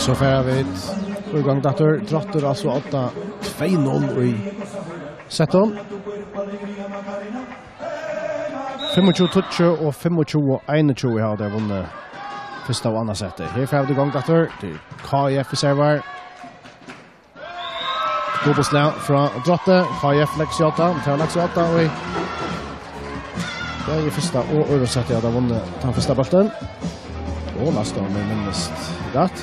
So fara vit í gongd aftur. Drottur altso odda tvey null í settum. Fimmogtjúgu tíggju og fimmogtjúgu einogtjúgu hava tey vunnið fyrsta og annað setið. Her fara vit í gongd aftur. Tað er K I F, vit servar. Dupultslag frá Drotti. K I F leggur seg á odda. Tey hava lagt seg á odda, og í, tað er í fyrsta og øðrum seti at tey hava vunnið tann fyrsta bóltin. Og næsta, um eg minnist rætt.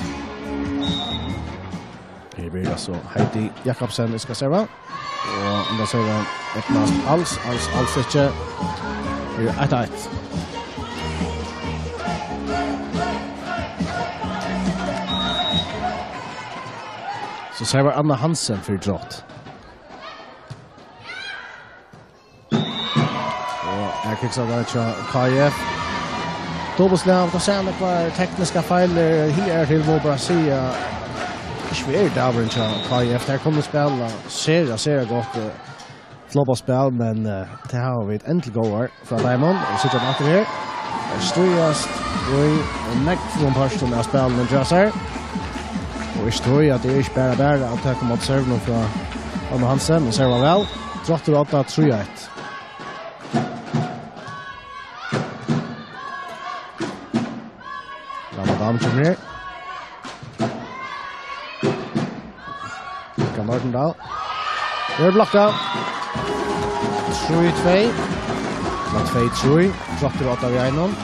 Her verður altso Heidi Jakobsen, ið skal serva. Og um tað servar eydnast als, als, als ikki. Her er eitt eitt. So servar Anna Hansen fyri Drott. Og her kiksa tað hjá K I F. Dupultslag, tá sær hann eitt par tekniskar feilir. Her til má bara siga, ikki verið dagurin hjá K I F. Tey kunnu spæla sera, sera gott, eh, Flott spæl, men, eh, tað hava vit enn til góðar frá teimum. Og síggja aftur her. Tey stríðast í nógvum pørtum av spælinum hjá sær. Og ikki tí at tað er ikki bara, bara at tøkka móti servinum frá Anna Hansen, men servar væl. Drottur og Odda, trý eitt. Ramadan kemur her. Rikard Nordendahl. Her er blokka. Trý tvey. Ella tvey trý. Drottur og Odda við einum.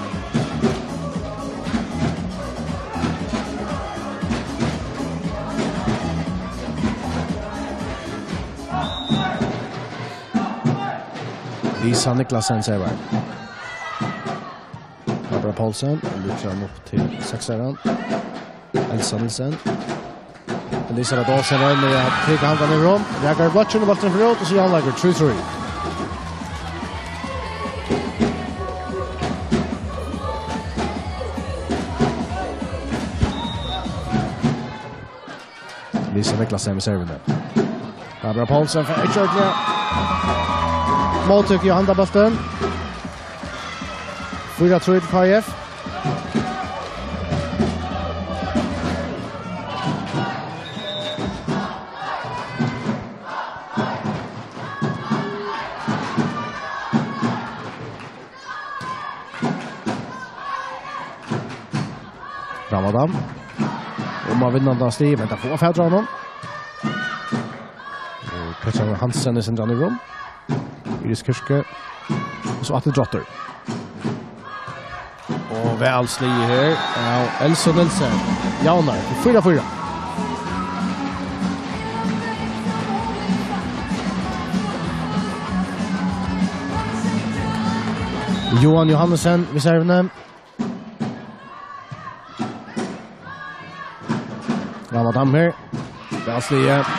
Lisa Niklasen servar. Barbara Poulsen, lúkar hann upp til seksaran. Elsa Nielsen. Elisabeth Olsen roynir at prika handan yvir hon. Rakar í blokkin og bólturin fer út, og so er javnleikur, trý trý. Lisa Niklasen við servuni. Barbara Poulsen fær ikki ordiliga móttøku í handabóltin. Fýra trý til K I F. Ramadan. Um at vinna handa stig, men tað fáa fatur á honum. Og Christian Hansen er sindran í rum. Iris Kirke. Og so aftur Drottur. Og væl sligið her av Elsa Nielsen. Javnar, fýra fýra. Johan Johannesen við servuni. Ramadan her. Væl sligið.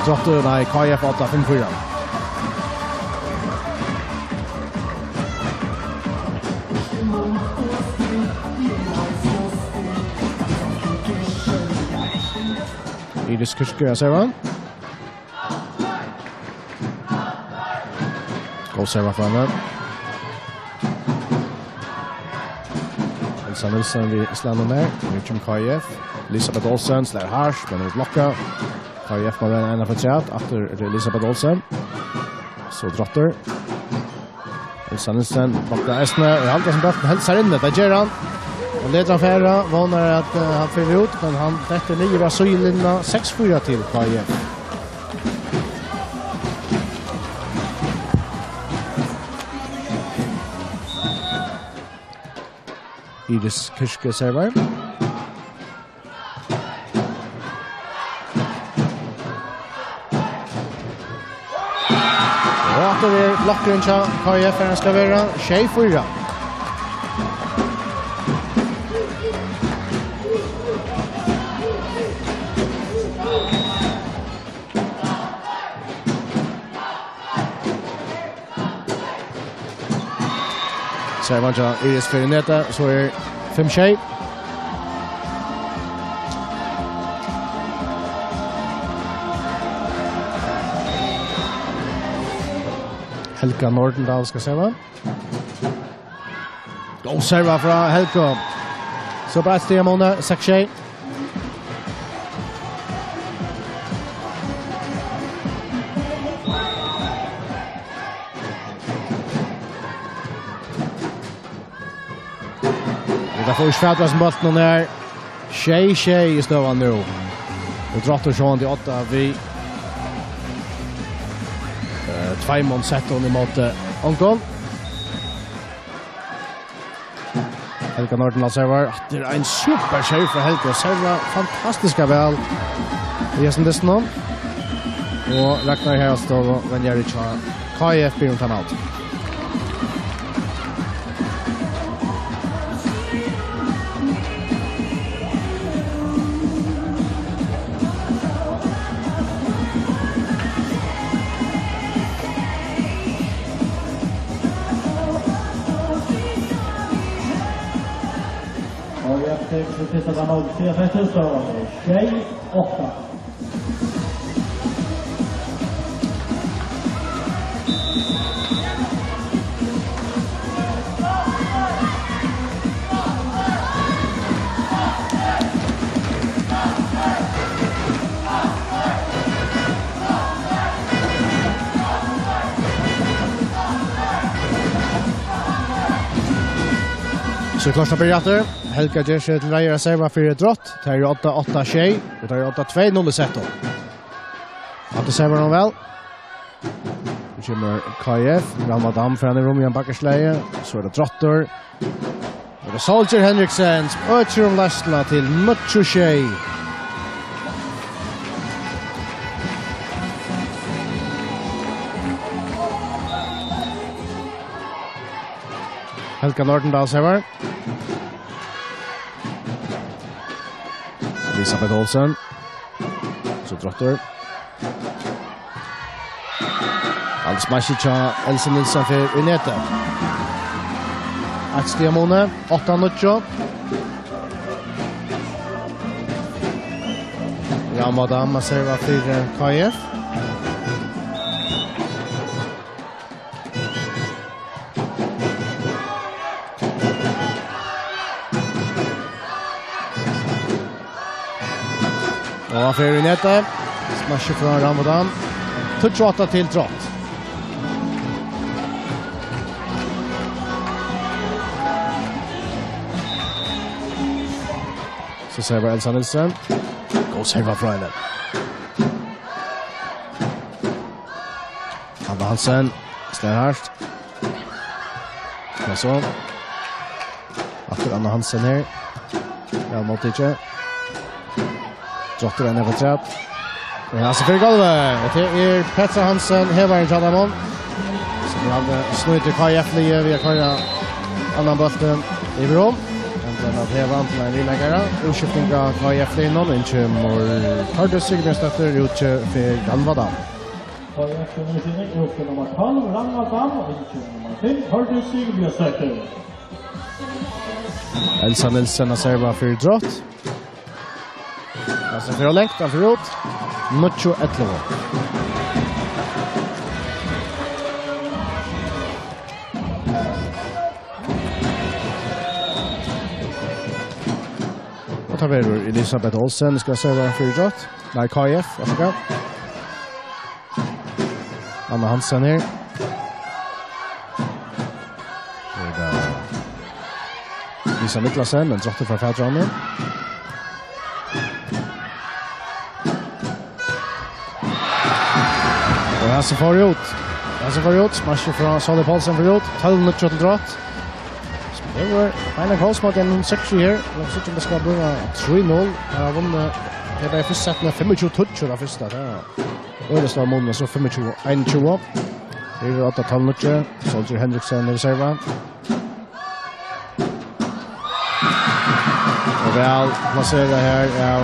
Drottur, nei, K I F átta, fimm fýra. Iris Kirke, eg sær hann. Góð serva frá henni. Elsa Nielsen við slagnum her. Nú kemur K I F. Elisabeth Olsen slær hart, men hon blokkar. K I F má royna eina afturat. Aftur er tað Elisabeth Olsen. So Drottur. Elsa Nielsen blokkar eisini. Og heldur sum bólturin heldur sær inni. Tað ger hann. Og letur hann fara. Vónar at, eh, hann fer út, men hann dettur niður á síðulinjuna. Seks fýra til K I F. Iris Kirke servar. Og aftur er blokkurin hjá K I F, har hann skal vera, sjey fýra. Servan hjá Iris fer í netið, so er fimm sjey. Helga Nordendahl skal serva. Góð serva frá Helgu. So bara eitt stig á muni, seks sjey. Vit hava fingið fatur á hesum bóltinum her. Sjey sjey er støðan nú. Og Drottur sjálvandi í odda við, eh, tveimum settum ímóti ongum. Helga Nordendahl servar. Hatta er ein super serve frá Helgu. Servar fantastiskt væl í hesum dystinum. Og Ragnar Haraldsdóttir, venjari hjá K I F, biður um timeout. Og eg tekur so fyrsta timeout, sigur Petur, so sjey átta. So er klárt at byrja aftur. Helga ger seg til reiðar at serva fyri Drott. Tað er átta átta sjey, og tað er átta tvey null í sett. Aftur servar hon væl. Nú kemur K F. Ramadan fer hann í rúm í ein bakkaslagi. So er tað Drottur. Og tað er Soldier Henriksen sum økir um leiðsluna til níggju sjey. Helga Nordendahl servar. Elisabeth Olsen. So Drottur. Hann smash hjá Elsa Nielsen fer í netið. Eitt stig á muni, átta níggju. Ramadan servar fyri K F. Og hann fer í netið. Smash frá Ramadan. Tíggju átta til Drott. So servar Elsa Nielsen. Góð serva frá henni. Hanna Hansen slær hart. Ja, so. Aftur Anna Hansen her. Ja, móttikið. Drottur er nede på træt. Og her er så fyri gólvet. Og det er Petra Hansen, hevarin hjá teimum. So nú hava snýtt K F-liðið við at koyra annan bóltin yvir um. Men den har hever han til en viðleikara. Útskifting av K F-liðið. Inn kemur Tordis Sigurbjørnsdóttir, út fyri Ramadan. K F-liðið, út fyri nummer tólv, Ramadan, og inn kemur nummer fimm, Tordis Sigurbjørnsdóttir. Elsa Nielsen at serva fyri Drott. Elsa fer langt, hann fer út. Níggju ellivu. Og tað verður Elisabeth Olsen, skal serva fyri Drott. Nei, K F, vær so god. Anna Hansen her. Og tað er Lisa Niklasen, men Drottur fær fatur á henni. Og Hasse fer út. Hasse fer út. Smash frá Sali Poulsen fer út. Tólv níggju til Drott. So tað var Heine Kolsmark enn seks her. Og so tað skal bli trý null. Her har vunnið. Tað er fyrsta sett med fimmogtjúgu tíggju, tað fyrsta. Tað er øgiliga stór munur, so fimmogtjúgu einogtjúgu. Her er átta tólv níggju. Soldier Henriksen í serva. Og væl plassera her av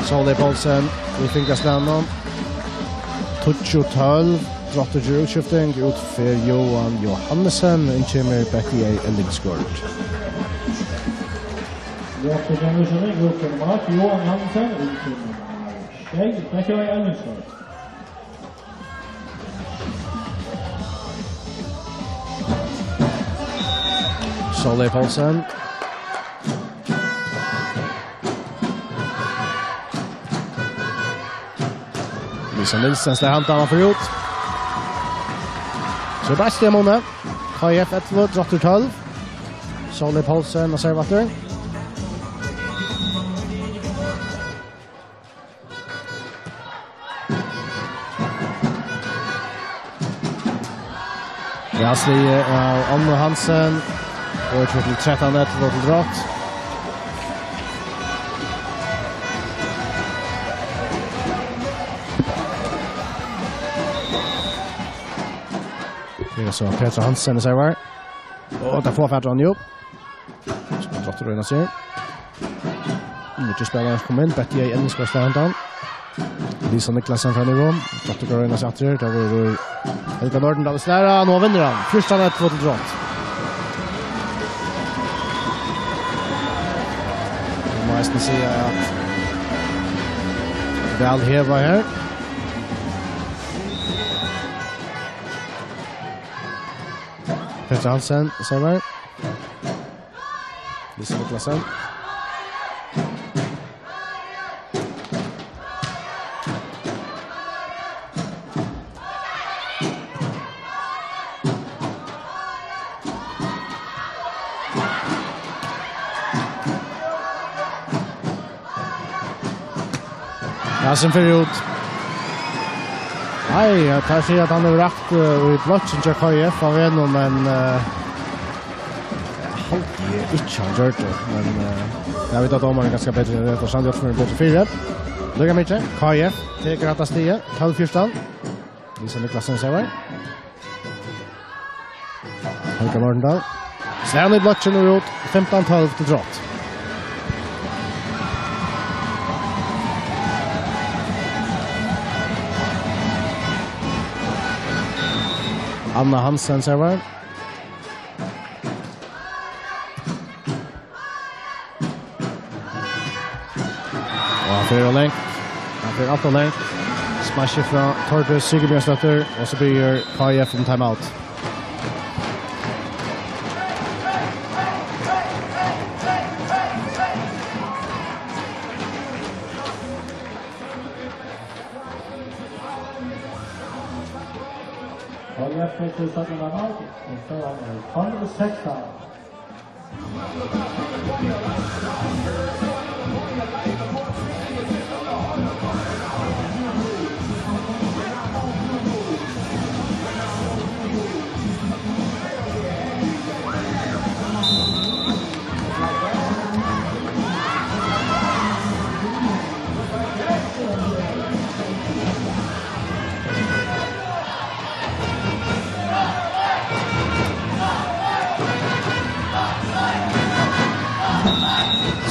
Sóley Poulsen í fingraslæðunum. Tíggju tólv. Drottur ger útskifting. Út fer Johan Johannesen. Inn kemur Betty A. Ellingsgaard. Drottur ger útskifting. Út fer nummer eitt, Johan Johannesen. Inn kemur nummer sjey, Betty A. Ellingsgaard. Sóley Poulsen. Lisa Nielsen slær handan, hann fer út. So er bara eitt stig á muni. K F ellivu, Drottur tólv. Sóley Poulsen og serva aftur. Ja, sligið av Annu Hansen. Og til trettan eitt til Drott. Her er so Petra Hansen í servar. Og tað fær fatur á hann, jú. So Drottur royna seg. Nýggji spælarar koma inn. Betty A. Ellingsgaard slær handan. Lisa Niklasen fer niður. Drottur royna seg aftur. Tað verður Helga Nordendahl slær. Nú vinnur hann. Fjúrtan eitt til Drott. Eg má eisini siga at væl hevað her. Petra Hansen, servar. Lisa Niklasen. Ja, sum fer út. Nei, ja, tað sigur at hann hevur rakt, eh, í blokkin hjá K I F av vegnum, men, eh, haldi eg ikki hann gjørdi, men, eh, eg veit at dómarin er kanska betri, at Sandjord er betri fyri. Lukka mikið, K I F tekur hetta stigið, tólv fjúrtan. Lisa Niklasen servar. Helga Nordendahl. Slæn í blokkin og út, fimtan tólv til Drott. Anna Hansen servar. Og hann fer ov langt. Hann fer alt ov langt. Smash frá Tordis Sigurbjørnsdóttir, og so biður K I F um timeout. K I F fekk seg satt timeout, og so er tólv sekstan.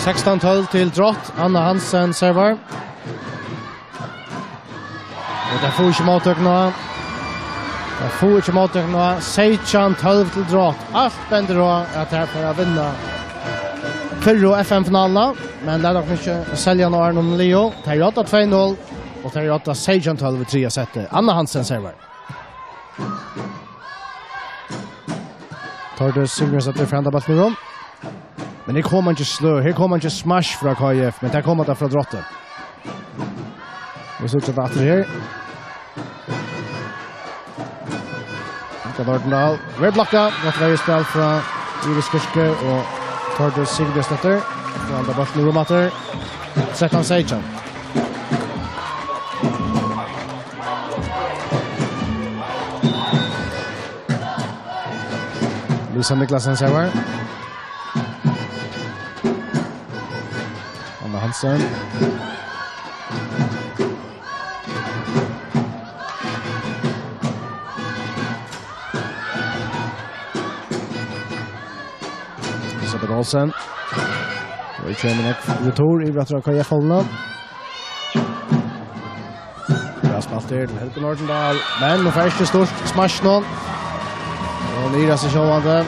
Sekstan tólv til Drott. Anna Hansen servar. Og tey fáa ikki móttøku nú. Tey fáa ikki móttøku nú. Seytjan tólv til Drott. Alt bendir á at tey fara at vinna fyrru F M-finaluna, men lat okkum ikki selja nú, Arnum Leo. Tey rádda tvey null, og tey rádda seytjan tólv í triðja seti. Anna Hansen servar. Tordis Sigurðsdóttir fer handa bóltin í rúm. Men her kom hann ikki sløg, her kom hann ikki smash frá K I F, men tað kom hann frá Drotti. Vit síggja tað aftur her. Helga Nordendahl. Vel blokka, gott verjuspæl frá Iris Kirke og Tordis Sigurðsdóttir. Fer handa bóltin í rúm aftur. Trettan seytjan. Lisa Niklasen servar. Anna Hansen. Elisabeth Olsen. Og í kjømmen retur yvir aftur av K I F-holdene. Bra spælt her til Helgu Nordendahl, men hon fær ikki størt smash nú. Og hon ivrar seg sjálvandi.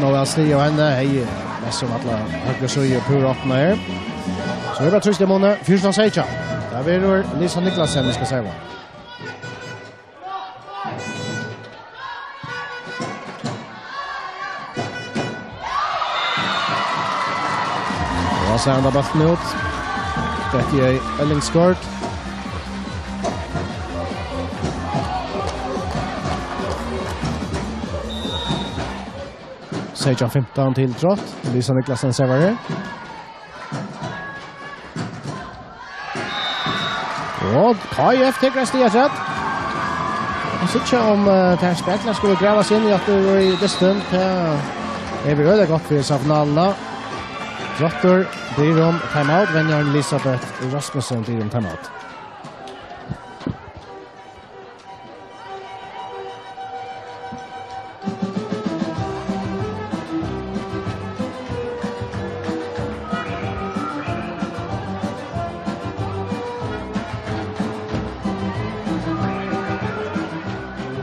Nú er stig av henni. Hey, mest sum alla høgru síðu púra opna her. So er bara trýst í munnin. Fjúrtan seytjan. Tað verður Lisa Niklasen, vit skulu serva. Og so er hann bóltin út. Dette er Elling Skort. Seytjan fimtan til Drott. Lisa Niklasen servar her. Og K I F tekur eitt stig afturat. Vit síggja um, eh, tað her spilið skulu gravast inn í aftur í dystin. Tað er við øgiliga gott fyri hesa finaluna. Drottur biður um timeout. Venjarin Elisabeth Rasmussen biður um timeout.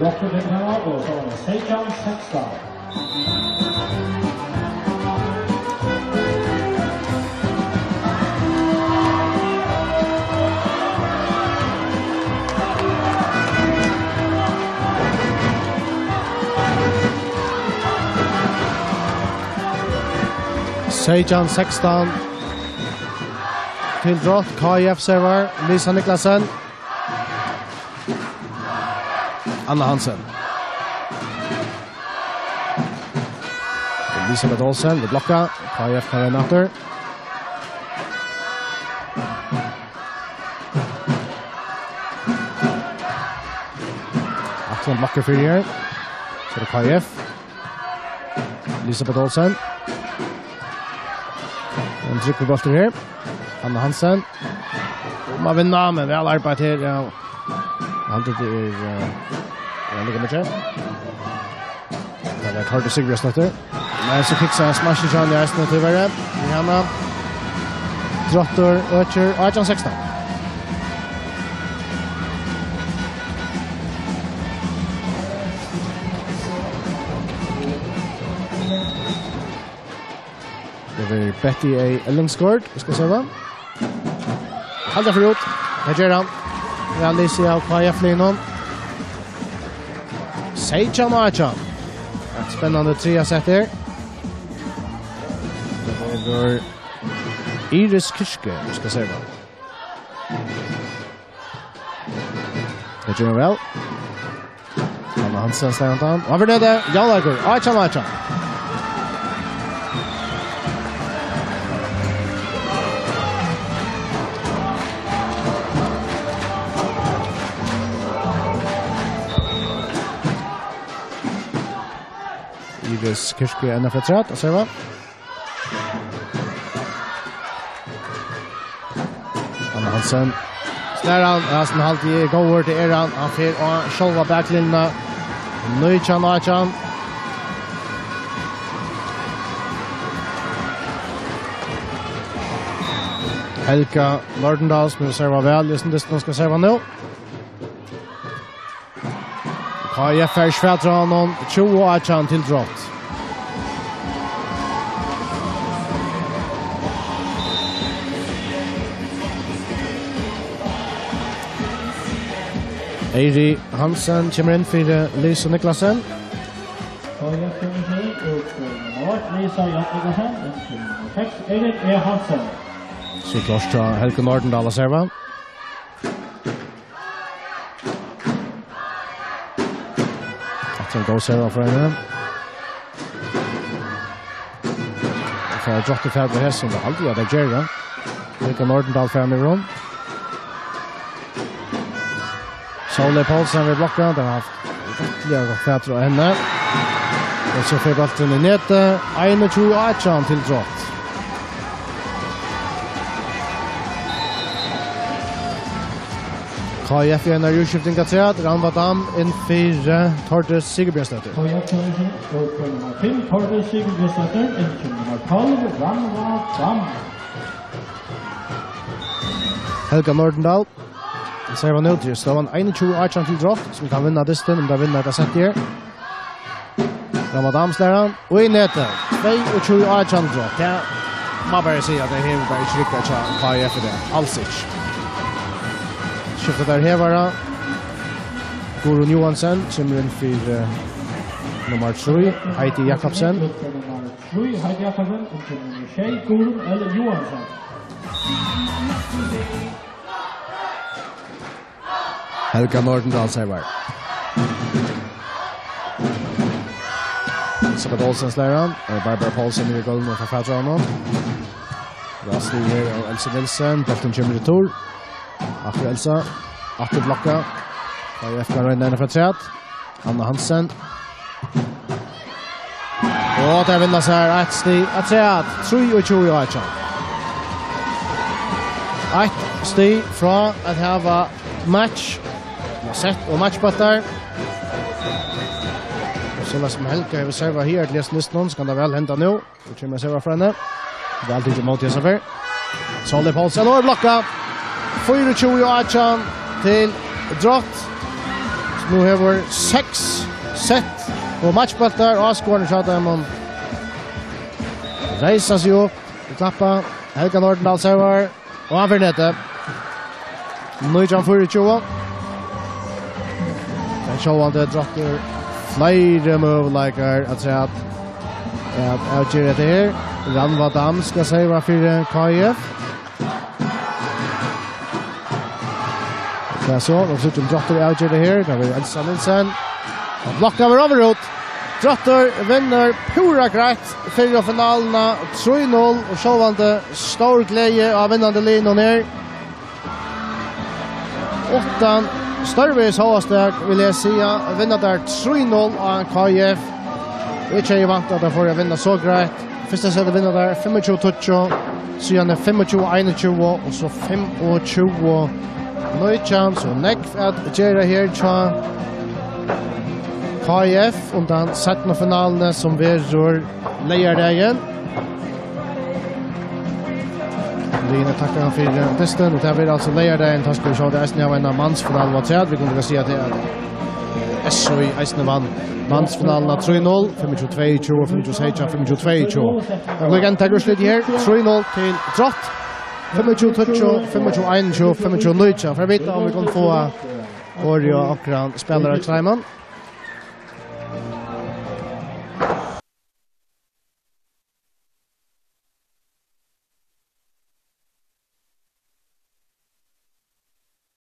Drottur fekk hana, og so var tað seytjan sekstan. Seytjan sekstan til Drott, K I F servar, Lisa Niklasen. Anna Hansen. Elisabeth Olsen, við blokka. K I F kann renna aftur. Sum blokkar fyri her. So er tað K I F. Elisabeth Olsen. Ein tryggur bóltur her. Anna Hansen. Um at vinna, men væl arbeitt her, ja. Hann, tað er, eh, ja, líka mikið. Tað er Tordis Sigurðsdóttir. Men so kiksar hann smash í eisini, tíverri. Í hana. Drottur økir átjan sekstan. Tað er Betty A. Ellingsgaard, vit skulu síggja. Heldur fyri út. Tað ger hann. Væl lisið av K I F-liðnum. Seytjan átjan. Eitt spennandi triðja sett her. Tað er Iris Kirke, vit skulu síggja. Tað ger hon væl. Anna Hansen slær hann. Og hann fer niður. Javnleikur. Átjan átjan. Iris Kirke, N F L trat, og servar. Anna Hansen. Slær hann, ja, sum haldi eg er góður, tað er hann. Hann fer á sjálva baklinjuna. Nítjan átjan. Helga Nordendahl, sum hevur servað væl, júst hesum dystinum, skal serva nú. K I F fær ikki fatur á honum, tjúgu átjan til Drott. Eiri Hansen kemur inn fyri Lisa Niklasen. K I F kemur inn fyri, og, eh, nummar eitt, Lisa Jan Niklasen, inn fyri nummar seks, Eiri E. Hansen. So klárt hjá Helgu Nordendahl at serva. Aftur ein góð serva frá henni. Og fær Drottur fatur á hesum, tað haldi eg at tey gera. Helga Nordendahl fær hann yvir hon. Sóley Poulsen við blokka, tey hava havt rættiliga gott fatur á henni. Og so fer bólturin í netið. Einogtjúgu átjan til Drott. K I F í einari útskifting afturat. Rannvá Dam inn fyri, eh, Tordis Sigurbjørnsdóttir. K I F kemur inn fyri, og nummar fimm, Tordis Sigurbjørnsdóttir, inn fyri nummar tólv, Rannvá Dam. Helga Nordendahl. Servar nú til støðuna einogtjúgu átjan til Drott, sum kann vinna dystin, um tey vinna hetta settið her. Rannvá Dam slær hann. Og í netið. Tveyogtjúgu átjan, Drott. Tað má bara siga, at tað hevur bara ikki riggað hjá K I F í dag. Als ikki. Skifta teir hevara. Guðrun Johansen kemur inn fyri, eh, nummar trý, Heidi Jakobsen. Trý, Heidi Jakobsen, og nummar sjey, Guðrun L. Johansen. Helga Nordendahl servar. Elisabeth Olsen slær hann. Og Barbara Poulsen í gólvinum og fær fatur á honum. Bra stig her av Elsa Nielsen. Bólturin kemur í retur. Aftur Elsa. Aftur blokka. K I F kann royna eina afturat. Anna Hansen. Og tey vinna sær eitt stig afturat, trýogtjúgu átjan. Eitt stig frá at hava match, ja, sett og matchbóltar. Og soleiðis sum Helga hevur servað her til hesum dystinum, so kann tað væl henda nú. Nú kemur serva frá henni. Væl tikið ímóti hesa ferð. Sóley Poulsen, og blokka. Fýraogtjúgu átjan til Drott. Nú hevur seks sett og matchbóltar, og áskoðararnir hjá teimum reisa seg upp og klappa. Helga Nordendahl servar. Og hann fer í netið. Nítjan fýraogtjúgu. Men sjálvandi Drottur fleiri møguleikar at siga at, at avgera hetta her. Rannvá Dam skal serva fyri K I F. Tað er so, nú síggja vit um Drottur avger tað her. Tað verður Elsa Nielsen. Og blokka verður út. Drottur vinnur púra greitt fyrru finaluna, trý null, og sjálvandi stór gleði á vinnandi liðnum her. Uttan Stórvegis hóast tað, vil eg siga, vinna teir trý null á K I F. Og eg hevði væntað, at teir fóru at vinna so greitt. Fyrsta setið vinna teir fimmogtjúgu tíggju, síðani fimmogtjúgu einogtjúgu og so fimmogtjúgu nítjan. So nógv at gera her hjá K I F undan seinnu finaluni, sum verður leygardagin. Line takkar fyri dystin, og tað verður altso leygardagin, tá skal vit sjá, tað eisini hava eina mansfinalu afturat. Vit kunnu líka siga, at tað er S O I eisini vann mansfinaluna trý null, fimmogtjúgu tveyogtjúgu, fimmogtjúgu seytjan, fimmogtjúgu tveyogtjúgu. Men vit kunnu taka úrslitið her, trý null til Drott, fimmogtjúgu tíggju, fimmogtjúgu einogtjúgu, fimmogtjúgu nítjan. Fyri at vita, um vit kunnu fáa orðið á onkran spælara, Kleiman.